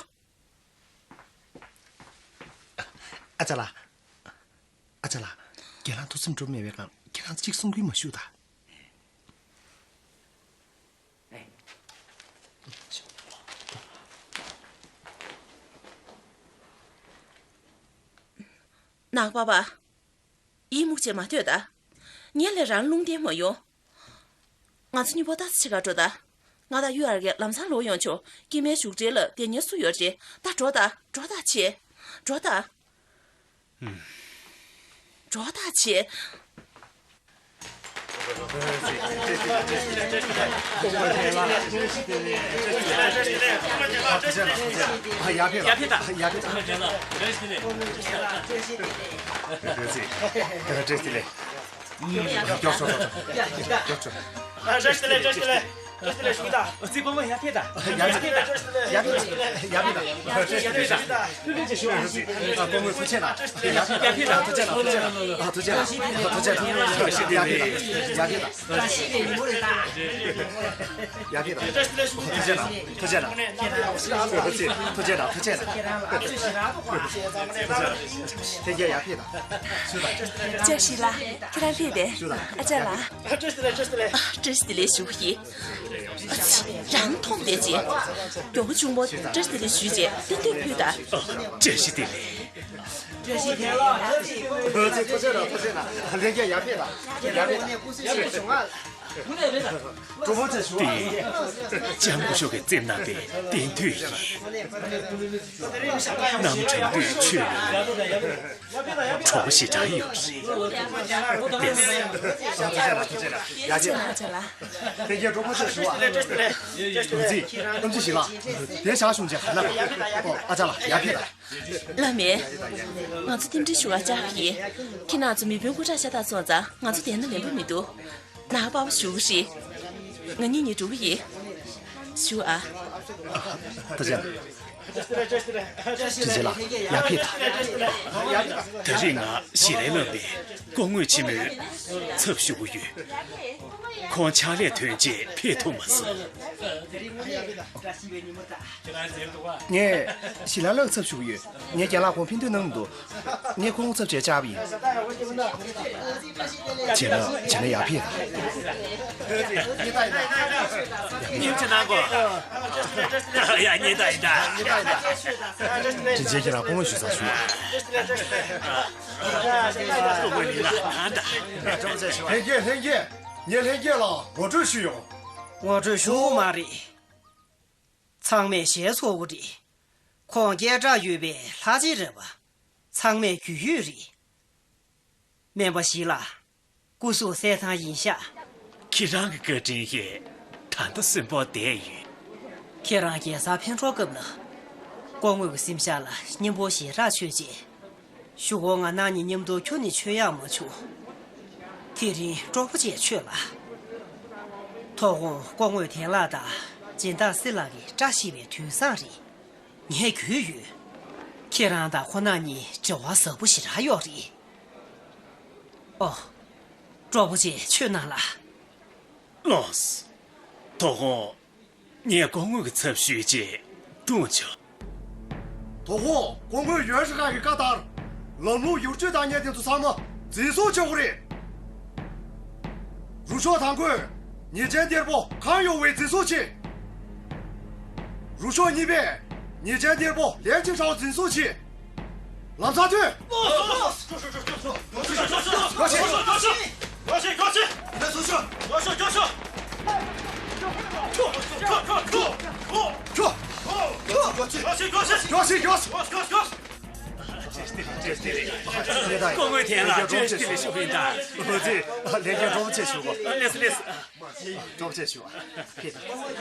ཨ་ཅག་ལགས། ཨ་ཅག་ལགས། རྒན་ལགས་ཐུགས་སེམས་འགྲོ་མེད་པའི་སྒང་ཁྱེད་རང་ཚོ་གཅིག་གསུང་གི་མ་བཞུགས་ད། ནག་པ་པ། ཡིད་མུག་བྱས་མ་སྡོད་ད། ངས་ལས་རང་རླུང་བསྟན་མ་ཡོང་། ང་ཚོ་གཉིས་པོ་ལྟ་ས་ཕྱེད་ཀ་འགྲོ་ད། ང་དང་ཡུ་ཨར་གྱིས་ལམ་སང་ལོག་ཡོང་ཆོག་སྐྱེ་དམན་བཞུགས་གྲལ་ལ་བསྡད་མཁན་སུ་ཡོད་རེད་ད། འགྲོ་ད། འགྲོ་ད་བྱེད། འགྲོ་ད། འགྲོ་ད་བྱེད། ཡར་ཕེབས་དང་། ཡར་ཕེབས་དང་། བཀྲ་ཤིས་བདེ་ལེགས། ཨ། བཀྲ་ཤིས་བདེ་ལེགས། བཀྲ་ཤིས་བདེ་ལེགས། བཀྲ་ཤིས་བདེ་ལེགས། བཀྲ་ཤིས་བདེ་ལེགས་ཞུ་གི་ད། ཨ། ཙི་པོ་མོ་ཡར་ཕེབས་དང་། ཡར་ཕེབས་དང་། ཡར་ཕེབས་དང་། ཡར་ཕེབས་དང་། ཨ། སྐུ་ངོ་ཐུགས་རྗེ་གནང་། ཡར་ཕེབས་དང་། ཐུགས་རྗེ་གནང་། ཐུགས་རྗེ་གནང་། ཨ། ཐུགས་རྗེ་གནང་། ཐུགས་རྗེ་གནང་། ཡར་ཕེབས་དང་། ཡར་ཕེབས་དང་། ཡར་ཕེབས་དང་། ཐུགས་རྗེ་གནང་། ཐུགས་རྗེ་གནང་། ཐུགས་རྗེ་གནང་། ཐུགས་རྗེ་གནང་། ཐུགས་རྗེ་གནང་། ཐུགས་རྗེ་གནང་། ལྷན་རྒྱས་ཡར་ཕེབས་དང་། བཀྲ་ཤིས་ལགས། ཁྱེད་རང་ཕེབས་པས། ཨ་ཅག་ལགས། བཀྲ་ཤིས་བདེ་ལེགས། བཀྲ་ཤིས་བདེ་ལེགས་ཞུ་གི་ཡིན། ཨ་ཙི། རང་མཐོང་བསྡད་ཅིང་། མགྱོགས་པོ་གཅུང་མོ་བཀྲ་ཤིས་བདེ་ལེགས་ཞུས་རྗེས་རྟེན་འབྲེལ་ཕུལ་དང་། བཀྲ་ཤིས་བདེ་ལེགས། བཀྲ་ཤིས་བདེ་ལེགས། ཐུགས་རྗེ་གནང་། ཐུགས་རྗེ་གནང་། ལྷན་རྒྱས་ཡར་ཕེབས་དང་། ཡར་ཕེབས་དང་། ཡར་ཕེབས་དང་། གྲོགས་པོ་ཚོས་ཞུ་བ། འདི་ལྕམ་སྐུ་ཞབས་ཀྱིས་བཙེམས་གནང་པའི་རྟེན་མདོས་ཡིན། གནམ་གྲང་དུས་མཆོད་ཡོང་། གྲོགས་པོ་ཞེ་དྲག་ཡོད་རེད། བདེ་སྐྱིད་ལགས། ལྷན་རྒྱས་གྲོགས་པོ་ཚོས་ཞུ་བ། འོན་ཙི། ཨམ་ཆི་ཞིག་ལ། དེ་བཞག་བྱུང་རྗེས་ཧ་ན། ཨོ། ཨ་ཅག་ལགས་ཡར་ཕེབས་དང་། བླ་མས། ང་ཚོ་རྟེན་འབྲེལ་ཞུ་བར་བཅར་བ་ཡིན། ཁྱེད་རང་ཚོ་མི་དཔོན་སྐུ་དྲག་ཤ་སྟག་སོང་ཙང་ང་ཚོ་བསྡད་ན་ལན་པ་མི་འདུག་ནང་པ་པ་ཞུ་གི་རེད། ང་གཉིས་གཉིས་འགྲོ་གི་ཡིན། ཞུ་ཨ། ཐུགས་རྗེ་གནང་། ཐུགས་རྗེ་ལགས། ཡར་ཕེབས་དང་། ད་རེས་ང་ཞི་ལའི་བླ་མའི་སྐུ་ངོ་ཆེན་མོའི་ཚབ་ཞུ་གི་ཡོད། ཁོང་ཕྱག་ལས་ཐོན་རྗེས་ཕེབས་ཐུབ་མ་སོང་། ངས་ཞི་ལའི་བླ་མའི་ཚབ་ཞུ་གི་ཡོད། ངའི་རྒན་ལགས་ཁོང་ཕེབས་འདོད་གནང་མི་འདུག་ངས་ཁོང་ཚབ་བྱས་བཅར་བ་ཡིན། བྱས་ན་བྱས་ན་ཡར་ཕེབས་དང་། ཉིན་གཅིག་གནང་དགོས། ཡ། ཉིན་ད་ཡིན་ད། དྲིན་ཆེན། ཁྱེད་རང་སྐུ་ངོ་ཞུ་ས་ཞུ། སྐུ་ངོ་ཡིན་ན་ད་ད། ལྷན་རྒྱས། ལྷན་རྒྱས། ངས་ལྷན་རྒྱས་ལ་ངོ་སྤྲོད་ཞུས་ཡོང་། ངོ་སྤྲོད་ཞུ་དགོས་མ་རེད། ཚང་མས་ཤེས་ཚོར་བ་རེད། ཁོང་སྐད་གྲགས་ཡོད་པའི་ལྷ་རྗེ་རེད་པ། ཚང་མས་རྒྱུས་ཡོད་རེད། སྨན་པ་ཞིག་ལ། སྐུ་གཟུགས་གསལ་ཐང་ཡིན་ཤག་ཁྱེད་རང་གི་བཀའ་དྲིན་བཞིན་ད་ལྟ་གསོན་པོར་བསྡད་ཡོད། ཁྱེད་རང་རྒྱལ་སར་ཕེབས་འགྲོ་སྐབས་ལ། སྐུ་ངོ་གི་སེམས་ཤག་ལ་སྙིང་པོ་ཞེ་དྲག་ཆོད་རྗེས། གཞུག་གུ་ང་རང་གཉིས་མཉམ་དུ་ཁྱོན་ནས་མཆོད་ཡག་མ་བྱུང་། དེ་རིང་གྲོགས་པོ་བཅས་མཆོད་ལ། དོ་དགོང་སྐུ་ངོ་དན་ལགས་དང་སྦྱིན་བདག་སྲིད་ལགས་ཀྱི་བཀྲ་ཤིས་པའི་དུས་བཟང་རེད། ངས་རྒྱུས་ཡོད། ཁྱེད་རང་དང་ཁོ་རང་གཉིས་འབྲེལ་བ་ཟབ་པོ་ཞེ་དྲག་ཡོད་རེད། ཨོ། གྲོགས་པོ་བཅས་མཆོད་གནང་ལ། ལགས་སོ། དོ་དགོང་ངས་སྐུ་ངོ་གི་ཚབ་ཞུས་རྗེས་འཐུང་ཆོག་དོ་དགོང་སྐུ་ངོ་ཡོན་ཧྲི་ཁང་གི་བཀའ་ལྟར། ལམ་ལུགས་ཡུལ་སྤྱོད་དང་གཉེན་དེ་ཚོ་ཚང་མ་འཛིན་བཟུང་བྱེད་དགོས་རེད། རུ་ཤོག་དང་པོས་ཉེས་ཅན་གཏེར་པོ་གང་ཡོང་བའི་འཛིན་བཟུང་བྱེད། རུ་ཤོག་གཉིས་པས་ཉེས་ཅན་གཏེར་པོ་ལན་ཅིན་ཧྲའོ་འཛིན་བཟུང་བྱེད། ལམ་སང་ཐོན། སྐུ་ངོ་དན་ལགས་བཀྲ་ཤིས་བདེ་ལེགས་ཞུ་གི་ཡིན་ད། ཨོ་ཙི། ལྷན་རྒྱས་གྲོགས་པོ་བཅས་ཞུ་གོ་ལགས་སོ་ལགས་སོ། གྲོགས་པོ་བཅས་ཞུ་བ། ཕེབས་དང་།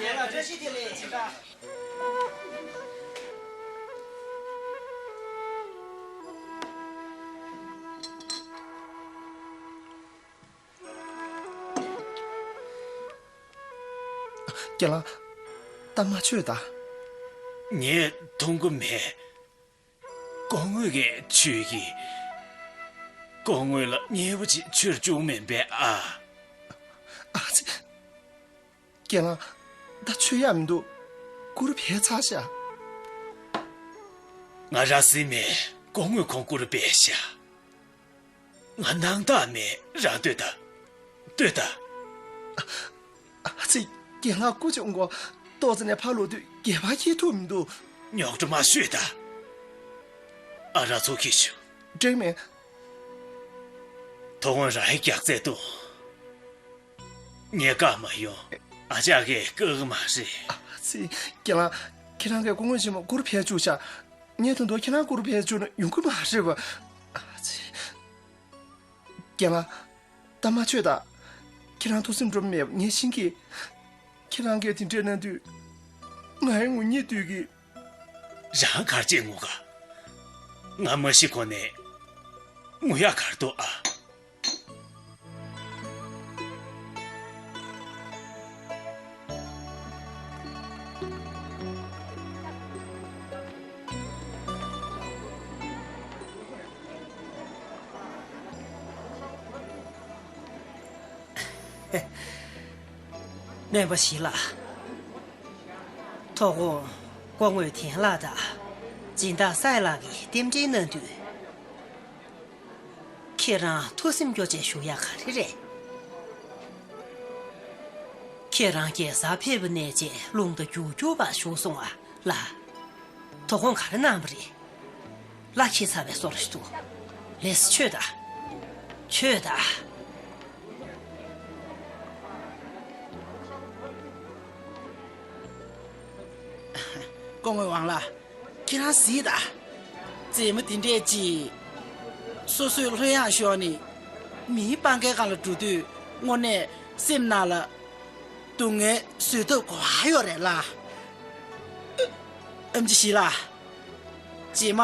རྒན་ལགས། ད་མ་མཆོད་ད། ངས་འཐུང་གི་མེད། སྐུ་ངོ་གིས་མཆོད་ཀྱི། སྐུ་ངོ་ལ་མཉེས་པོ་ཅིག་མཆོད་བཅུག་མིན་པས་ཨ། ཨ་ཙི། རྒན་ལགས། ད་མཆོད་ཡག་མི་འདུག་སྐུ་རུ་བས་ཚར་ཤག་ང་ར་སེམས་མེད། སྐུ་ངོས་ཁོང་སྐུ་རུ་བས་ཤག་ང་སྣང་དག་མེད། ར་ལྟོས་དང་། ལྟོས་དང་། ཨ་ཙི། རྒན་ལགས་སྐུ་གཅུང་གོ། ཏོག་ཙམ་ནས་ཕར་ལོག་དུས་སྒལ་པ་འཁྱེར་ཐུབ་མི་འདུག་རྙོག་དྲ་མ་ཤོད་དང་། ཨ་རག་ཚོ་ཁྱེར་ཤོག་འགྲིག་མེད། དོ་དགོང་རང་ཡི་རྒྱགས་ཚད་དུ། ངས་བཀག་མ་ཡོང་། ཨ་ཅག་གིས་བཀག་གི་མ་རེད། ཨ་ཙི། རྒན་ལགས། ཁྱེད་རང་གིས་སྐུ་ངོ་ཆེན་མོ་སྐུ་རུ་ཕེབས་བཅུག་ཤག་ངས་ད་དུང་ཁྱེད་རང་སྐུ་རུ་ཕེབས་བཅུག་ན་ཡོང་གི་མ་རེད་པ། ཨ་ཙི། རྒན་ལགས། ད་མ་མཆོད་ད། ཁྱེད་རང་ཐུགས་སེམས་འགྲོ་མེད་པ་ངས་ཤེས་ཀྱི། ཁྱེད་རང་གིས་དེ་འདྲས་གནང་དུས་ང་ཡང་ངུ་སྙིང་འདོད་ཀྱི། རང་ག་རེ་བྱས་ངུ་ག། ང་མ་ཤི་གོང་ནས་ངུ་ཡག་ག་རེ་འདུག་ཨ། སྨན་པ་ཞི་ལགས། དོ་དགོང་སྐུ་ངོ་ཐན་ལགས་དང་སྦྱིན་བདག་སའི་ལགས་ཀྱིས་རྟེན་འབྲེལ་གནང་དུས། ཁྱེད་རང་ཐུགས་སེམས་སྐྱོ་བྱས་བཞུགས་ཡག་ག་རེ་རེད། ཁྱེད་རང་རྒྱལ་སར་ཕེབས་པ་ནས་བྱས་རླུང་རྟ་རྒྱུག་རྒྱུག་པར་བཞུགས་སོང་ཨ་ལགས། དོ་དགོང་ག་རེ་གནང་བ་རེད། ལ་ཁྱི་ཚ་བའི་སོར་ཞིག་ཏུ། ལེས་ཆོས་དང་། ཆོས་དང་། སྐུ་ངོ་ཝང་ལགས། ཁྱེད་རང་གཟིགས་དང་། མཛེས་མ་དེ་འདྲས་ཅིག་སོ་སོའི་ལྷོད་ཡངས་ཤོར་ནས་མིའི་སྤང་ཁའི་སྒང་ལ་འགྲོ་དུས་དངོས་གནས་སེམས་ནང་ལ་སྡུག་བསྔལ་བཟོད་ཐབས་ག་པར་ཡོད་རེད་ལ། ཨེམ་ཆི་ཞི་ལགས། རྗེས་མ།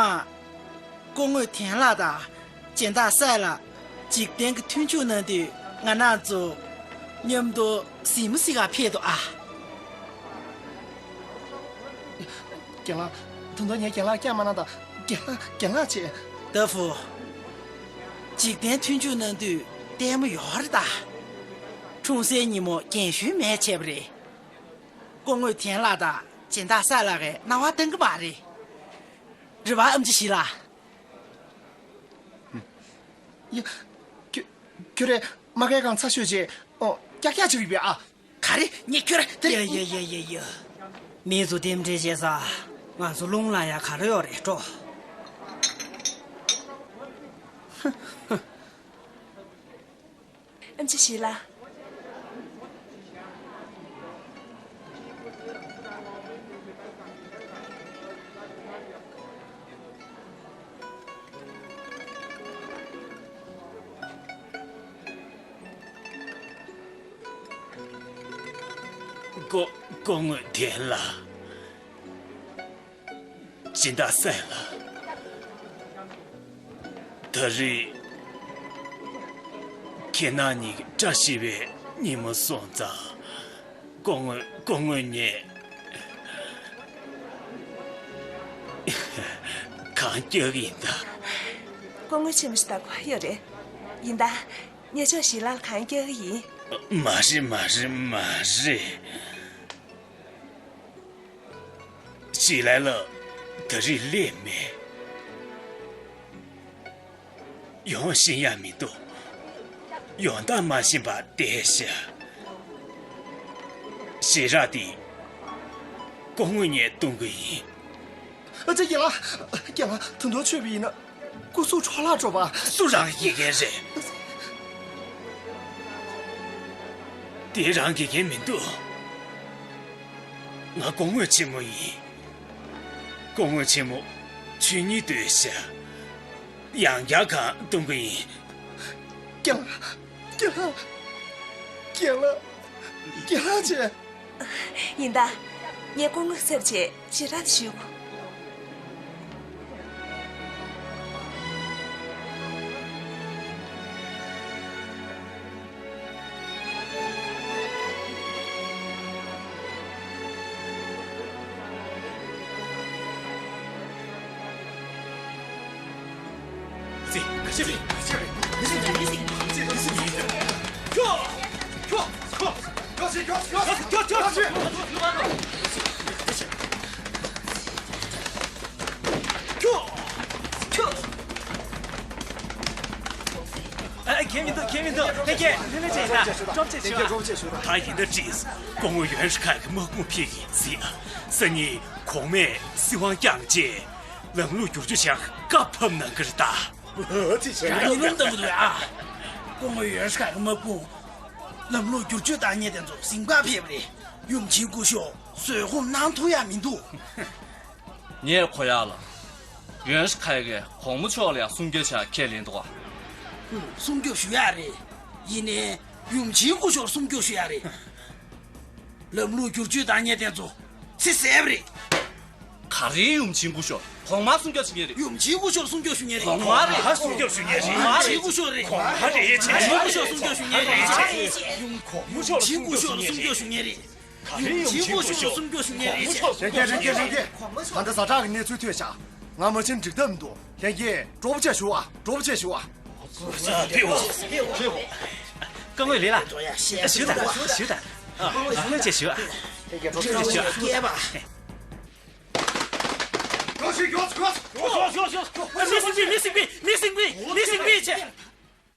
སྐུ་ངོ་ཐན་ལགས་དང་སྦྱིན་བདག་སའི་ལགས་འཇིག་རྟེན་གྱི་མཐུན་འཇུག་གནང་དུས་ང་རང་ཚོ་མཉམ་དུ་གཟིགས་མོ་གཟིགས་གར་ཕེབས་འདུག་ཨ། རྒན་ལགས། ད་དུང་ངས་རྒན་ལགས་སྐྱག་མ་གནང་དང་། རྒན་ལགས། རྒན་ལགས་བྱས། ཏ་ཧྥུ། འཇིག་རྟེན་མཐུན་འཇུག་གནང་དུས་ལྟད་མོ་ཡོད་རེད་ད། འཁྲུངས་སའི་ཉིན་མོ་རྒན་གཞོན་མེད་བྱས་པ་རེད། སྐུ་ངོ་ཐན་ལགས་དང་སྦྱིན་བདག་སའི་ལགས་ཀྱིས་སྣང་བ་སྟོན་གྱི་མ་རེད། རེད་པ་ཨེམ་ཆི་ཞི་ལགས། ཡ། ཁྱོད། ཁྱོད་རང་མ་གའི་སྒང་ཚ་ཤོས་བྱས། ཨོ། ཀྱག་ཀྱག་བྱེད་ཀྱི་ཡོད་པས་ཨ། ག་རེ། ངས་ཁྱོད་རང་དེ། ཡ་ཡ་ཡ་ཡ་ཡ། མི་ཚོ་རྟེན་འབྲེལ་བྱེད་ས། ང་ཚོ་རླུང་ལངས་ཡག་ག་རེ་ཡོད་རེད། འགྲོ། ཨེམ་ཆི་ཞི་ལགས། སྐུ། སྐུ་ངོ་ཐན་ལགས། སྦྱིན་བདག་སའི་ལགས། ད་རེས་ཁྱེད་རྣམ་གཉིས་ཀྱི་བཀྲ་ཤིས་པའི་ཉིན་མོ་སོང་ཙང་། སྐུ་ངོ། སྐུ་ངོ་ངས་གང་རྒྱག་གི་ཡིན་ད། སྐུ་ངོ་ཆེན་མོ་ཞིག་ལྟ་དགོས་ཡོད་རེད། ཡིན་ད། ངས་ཕྱོགས་ཞི་ལགས་ལ་གང་རྒྱག་གི་ཡིན། མ་རེད། མ་རེད། མ་རེད། ཞི་ལགས་ལ་ད་རེས་སླེབས་མེད། ཡོང་ཤེས་ཡ་མི་འདུག་ཡོང་སྟངས་མ་ཤེས་པ་བསྡད་ཤག་ཞེ་དྲག་དེ་སྐུ་ངོ་ངས་གཏོང་གི་ཡིན། ཨ་ཙི། རྒན་ལགས། རྒན་ལགས། ད་དུང་ཆོས་པ་ཡིན་ན་སྐུ་གཟུགས་འཕྲོ་བརླག་འགྲོ་བ། སུ་རང་གི་དགེ་རྒན་རེད། དེ་རང་གི་དགེ་རྒན་མི་འདུག་ང་སྐུ་ངོ་ཆེན་མོ་ཡིན། སྐུ་ངོ་ཆེན་མོ། ཆོས་ཉིད་ལྟོས་ཤག་ཡང་བསྐྱར་གང་གཏོང་གི་ཡིན། རྒན་ལགས། རྒན་ལགས། རྒན་ལགས། རྒན་ལགས་བྱས། ཡིན་ད། ངས་སྐུ་ངོ་སེར་བྱས་ཞེ་དྲག་ཞུ། ཨ། ཁྱེད་མི་འདུག་ཁྱེད་མི་འདུག་ཨ། ཁྱེད། ལྷན་ལྷན་བྱས་ཡིན་ན་ཀྲོབ་ཅེས་ཞུ་ཨ། ད་ཡིན་ན་འགྲིག་སྐུ་ངོ་ཡོན་ཧྲི་ཁ་གི་དམག་དཔུང་ཕེབས་ཡིན་ཟེར་ཨ། སང་ཉིན་གོང་མས་སྲིད་དབང་བསྐྱངས་རྗེས་ལམ་ལུགས་བསྒྱུར་བཅོས་བྱ་བཀའ་ཕབ་གནང་གི་རེད་ད། ཨ་ཙི། ཡིན་རུང་བཏང་གི་འདུག་ཨ། སྐུ་ངོ་ཡོན་ཧྲི་ཁ་གི་དམག་དཔུང་ལམ་ལུགས་བསྒྱུར་བཅོས་བཏང་མཁན་དེ་ཚོ་ཟིང་པ་ཕེབས་རེད། ཡུམ་ཆེན་སྐུ་ཞབས་བཟོད་སྒོམ་གནང་ཐུབ་ཡ་མི་འདུག་ངས་གོ་ཡག་ལ། ཡོན་ཧྲི་ཁ་གིས་གོང་མ་མཆོག་ལ་ཡང་གསུང་རྒྱུ་བྱ་ཁས་ལེན་འདུག་ག་གསུང་རྒྱུ་ཞུ་ཡག་རེད། ཡིན་ནའི། ཡུམ་ཆེན་སྐུ་ཞབས་སྲུང་སྐྱོབ་ཞུ་ཡ་རེད། ལམ་ལུགས་བསྒྱུར་བཅོས་བཏང་མཁན་དེ་ཚོ་ཚེ་ཟད་པ་རེད། ག་རེ་ཡུམ་ཆེན་སྐུ་ཞབས། གོང་མ་སྲུང་སྐྱོབ་བྱེད་མཁན་རེད། ཡུམ་ཆེན་སྐུ་ཞབས་སྲུང་སྐྱོབ་ཞུ་མཁན་རེད། གོང་མ་རེད། གོང་མ་སྲུང་སྐྱོབ་ཞུ་མཁན་རེད། ཡུམ་ཆེན་སྐུ་ཞབས་རེད། གོང་མ་རེད། ཡུམ་ཆེན་སྐུ་ཞབས་སྲུང་སྐྱོབ་ཞུ་མཁན་རེད། ཡུམ་ཆེན་སྐུ་ཞབས་སྲུང་སྐྱོབ་ཞུ་མཁན་རེད། ག་རེ་ཡུམ་ཆེན་སྐུ་ཞབས་སྲུང་སྐྱོབ་ཞུ་མཁན་རེད། ཡུམ་ཆེན་སྐུ་ཞབས་སྲུང་སྐྱོབ་ཞུ་མཁན་རེད། རེད་རྒན། རེད་རྒན། རེད་རྒན། ད་ལྟ་ཛ་དྲག་གི་གནས་ཚུལ་ཐོས་ཤག་ང་མ་ཕྱིན་འགྲིག་ཐབས་མི་འདུག་ལྷན་རྒྱས་སྤྲོ་པོ་བྱས་བཞུགས་ཨ། སྤྲོ་པོ་བྱས་བཞུགས་ཨ། ཕེབས་འོ། ཕེབས་འོ། སྐུ་ངོ་ལི་ལགས། བཞུགས་དང་། བཞུགས་དང་། ཨ། སྐུ་ངོ་བྱས་བཞུགས་ཨ། ལྷན་རྒྱས་སྤྲོ་པོ་བྱས་བཞུགས་ཨ། སྐྱེས་པ། ཞོག་ཞོག་ཞོག་ཞོག་ཞོག་ཞོག་ཞོག་ཞོག། མི་སྲིད་པའི། མི་སྲིད་པའི། མི་སྲིད་པའི། མི་སྲིད་པའི་ཆེ།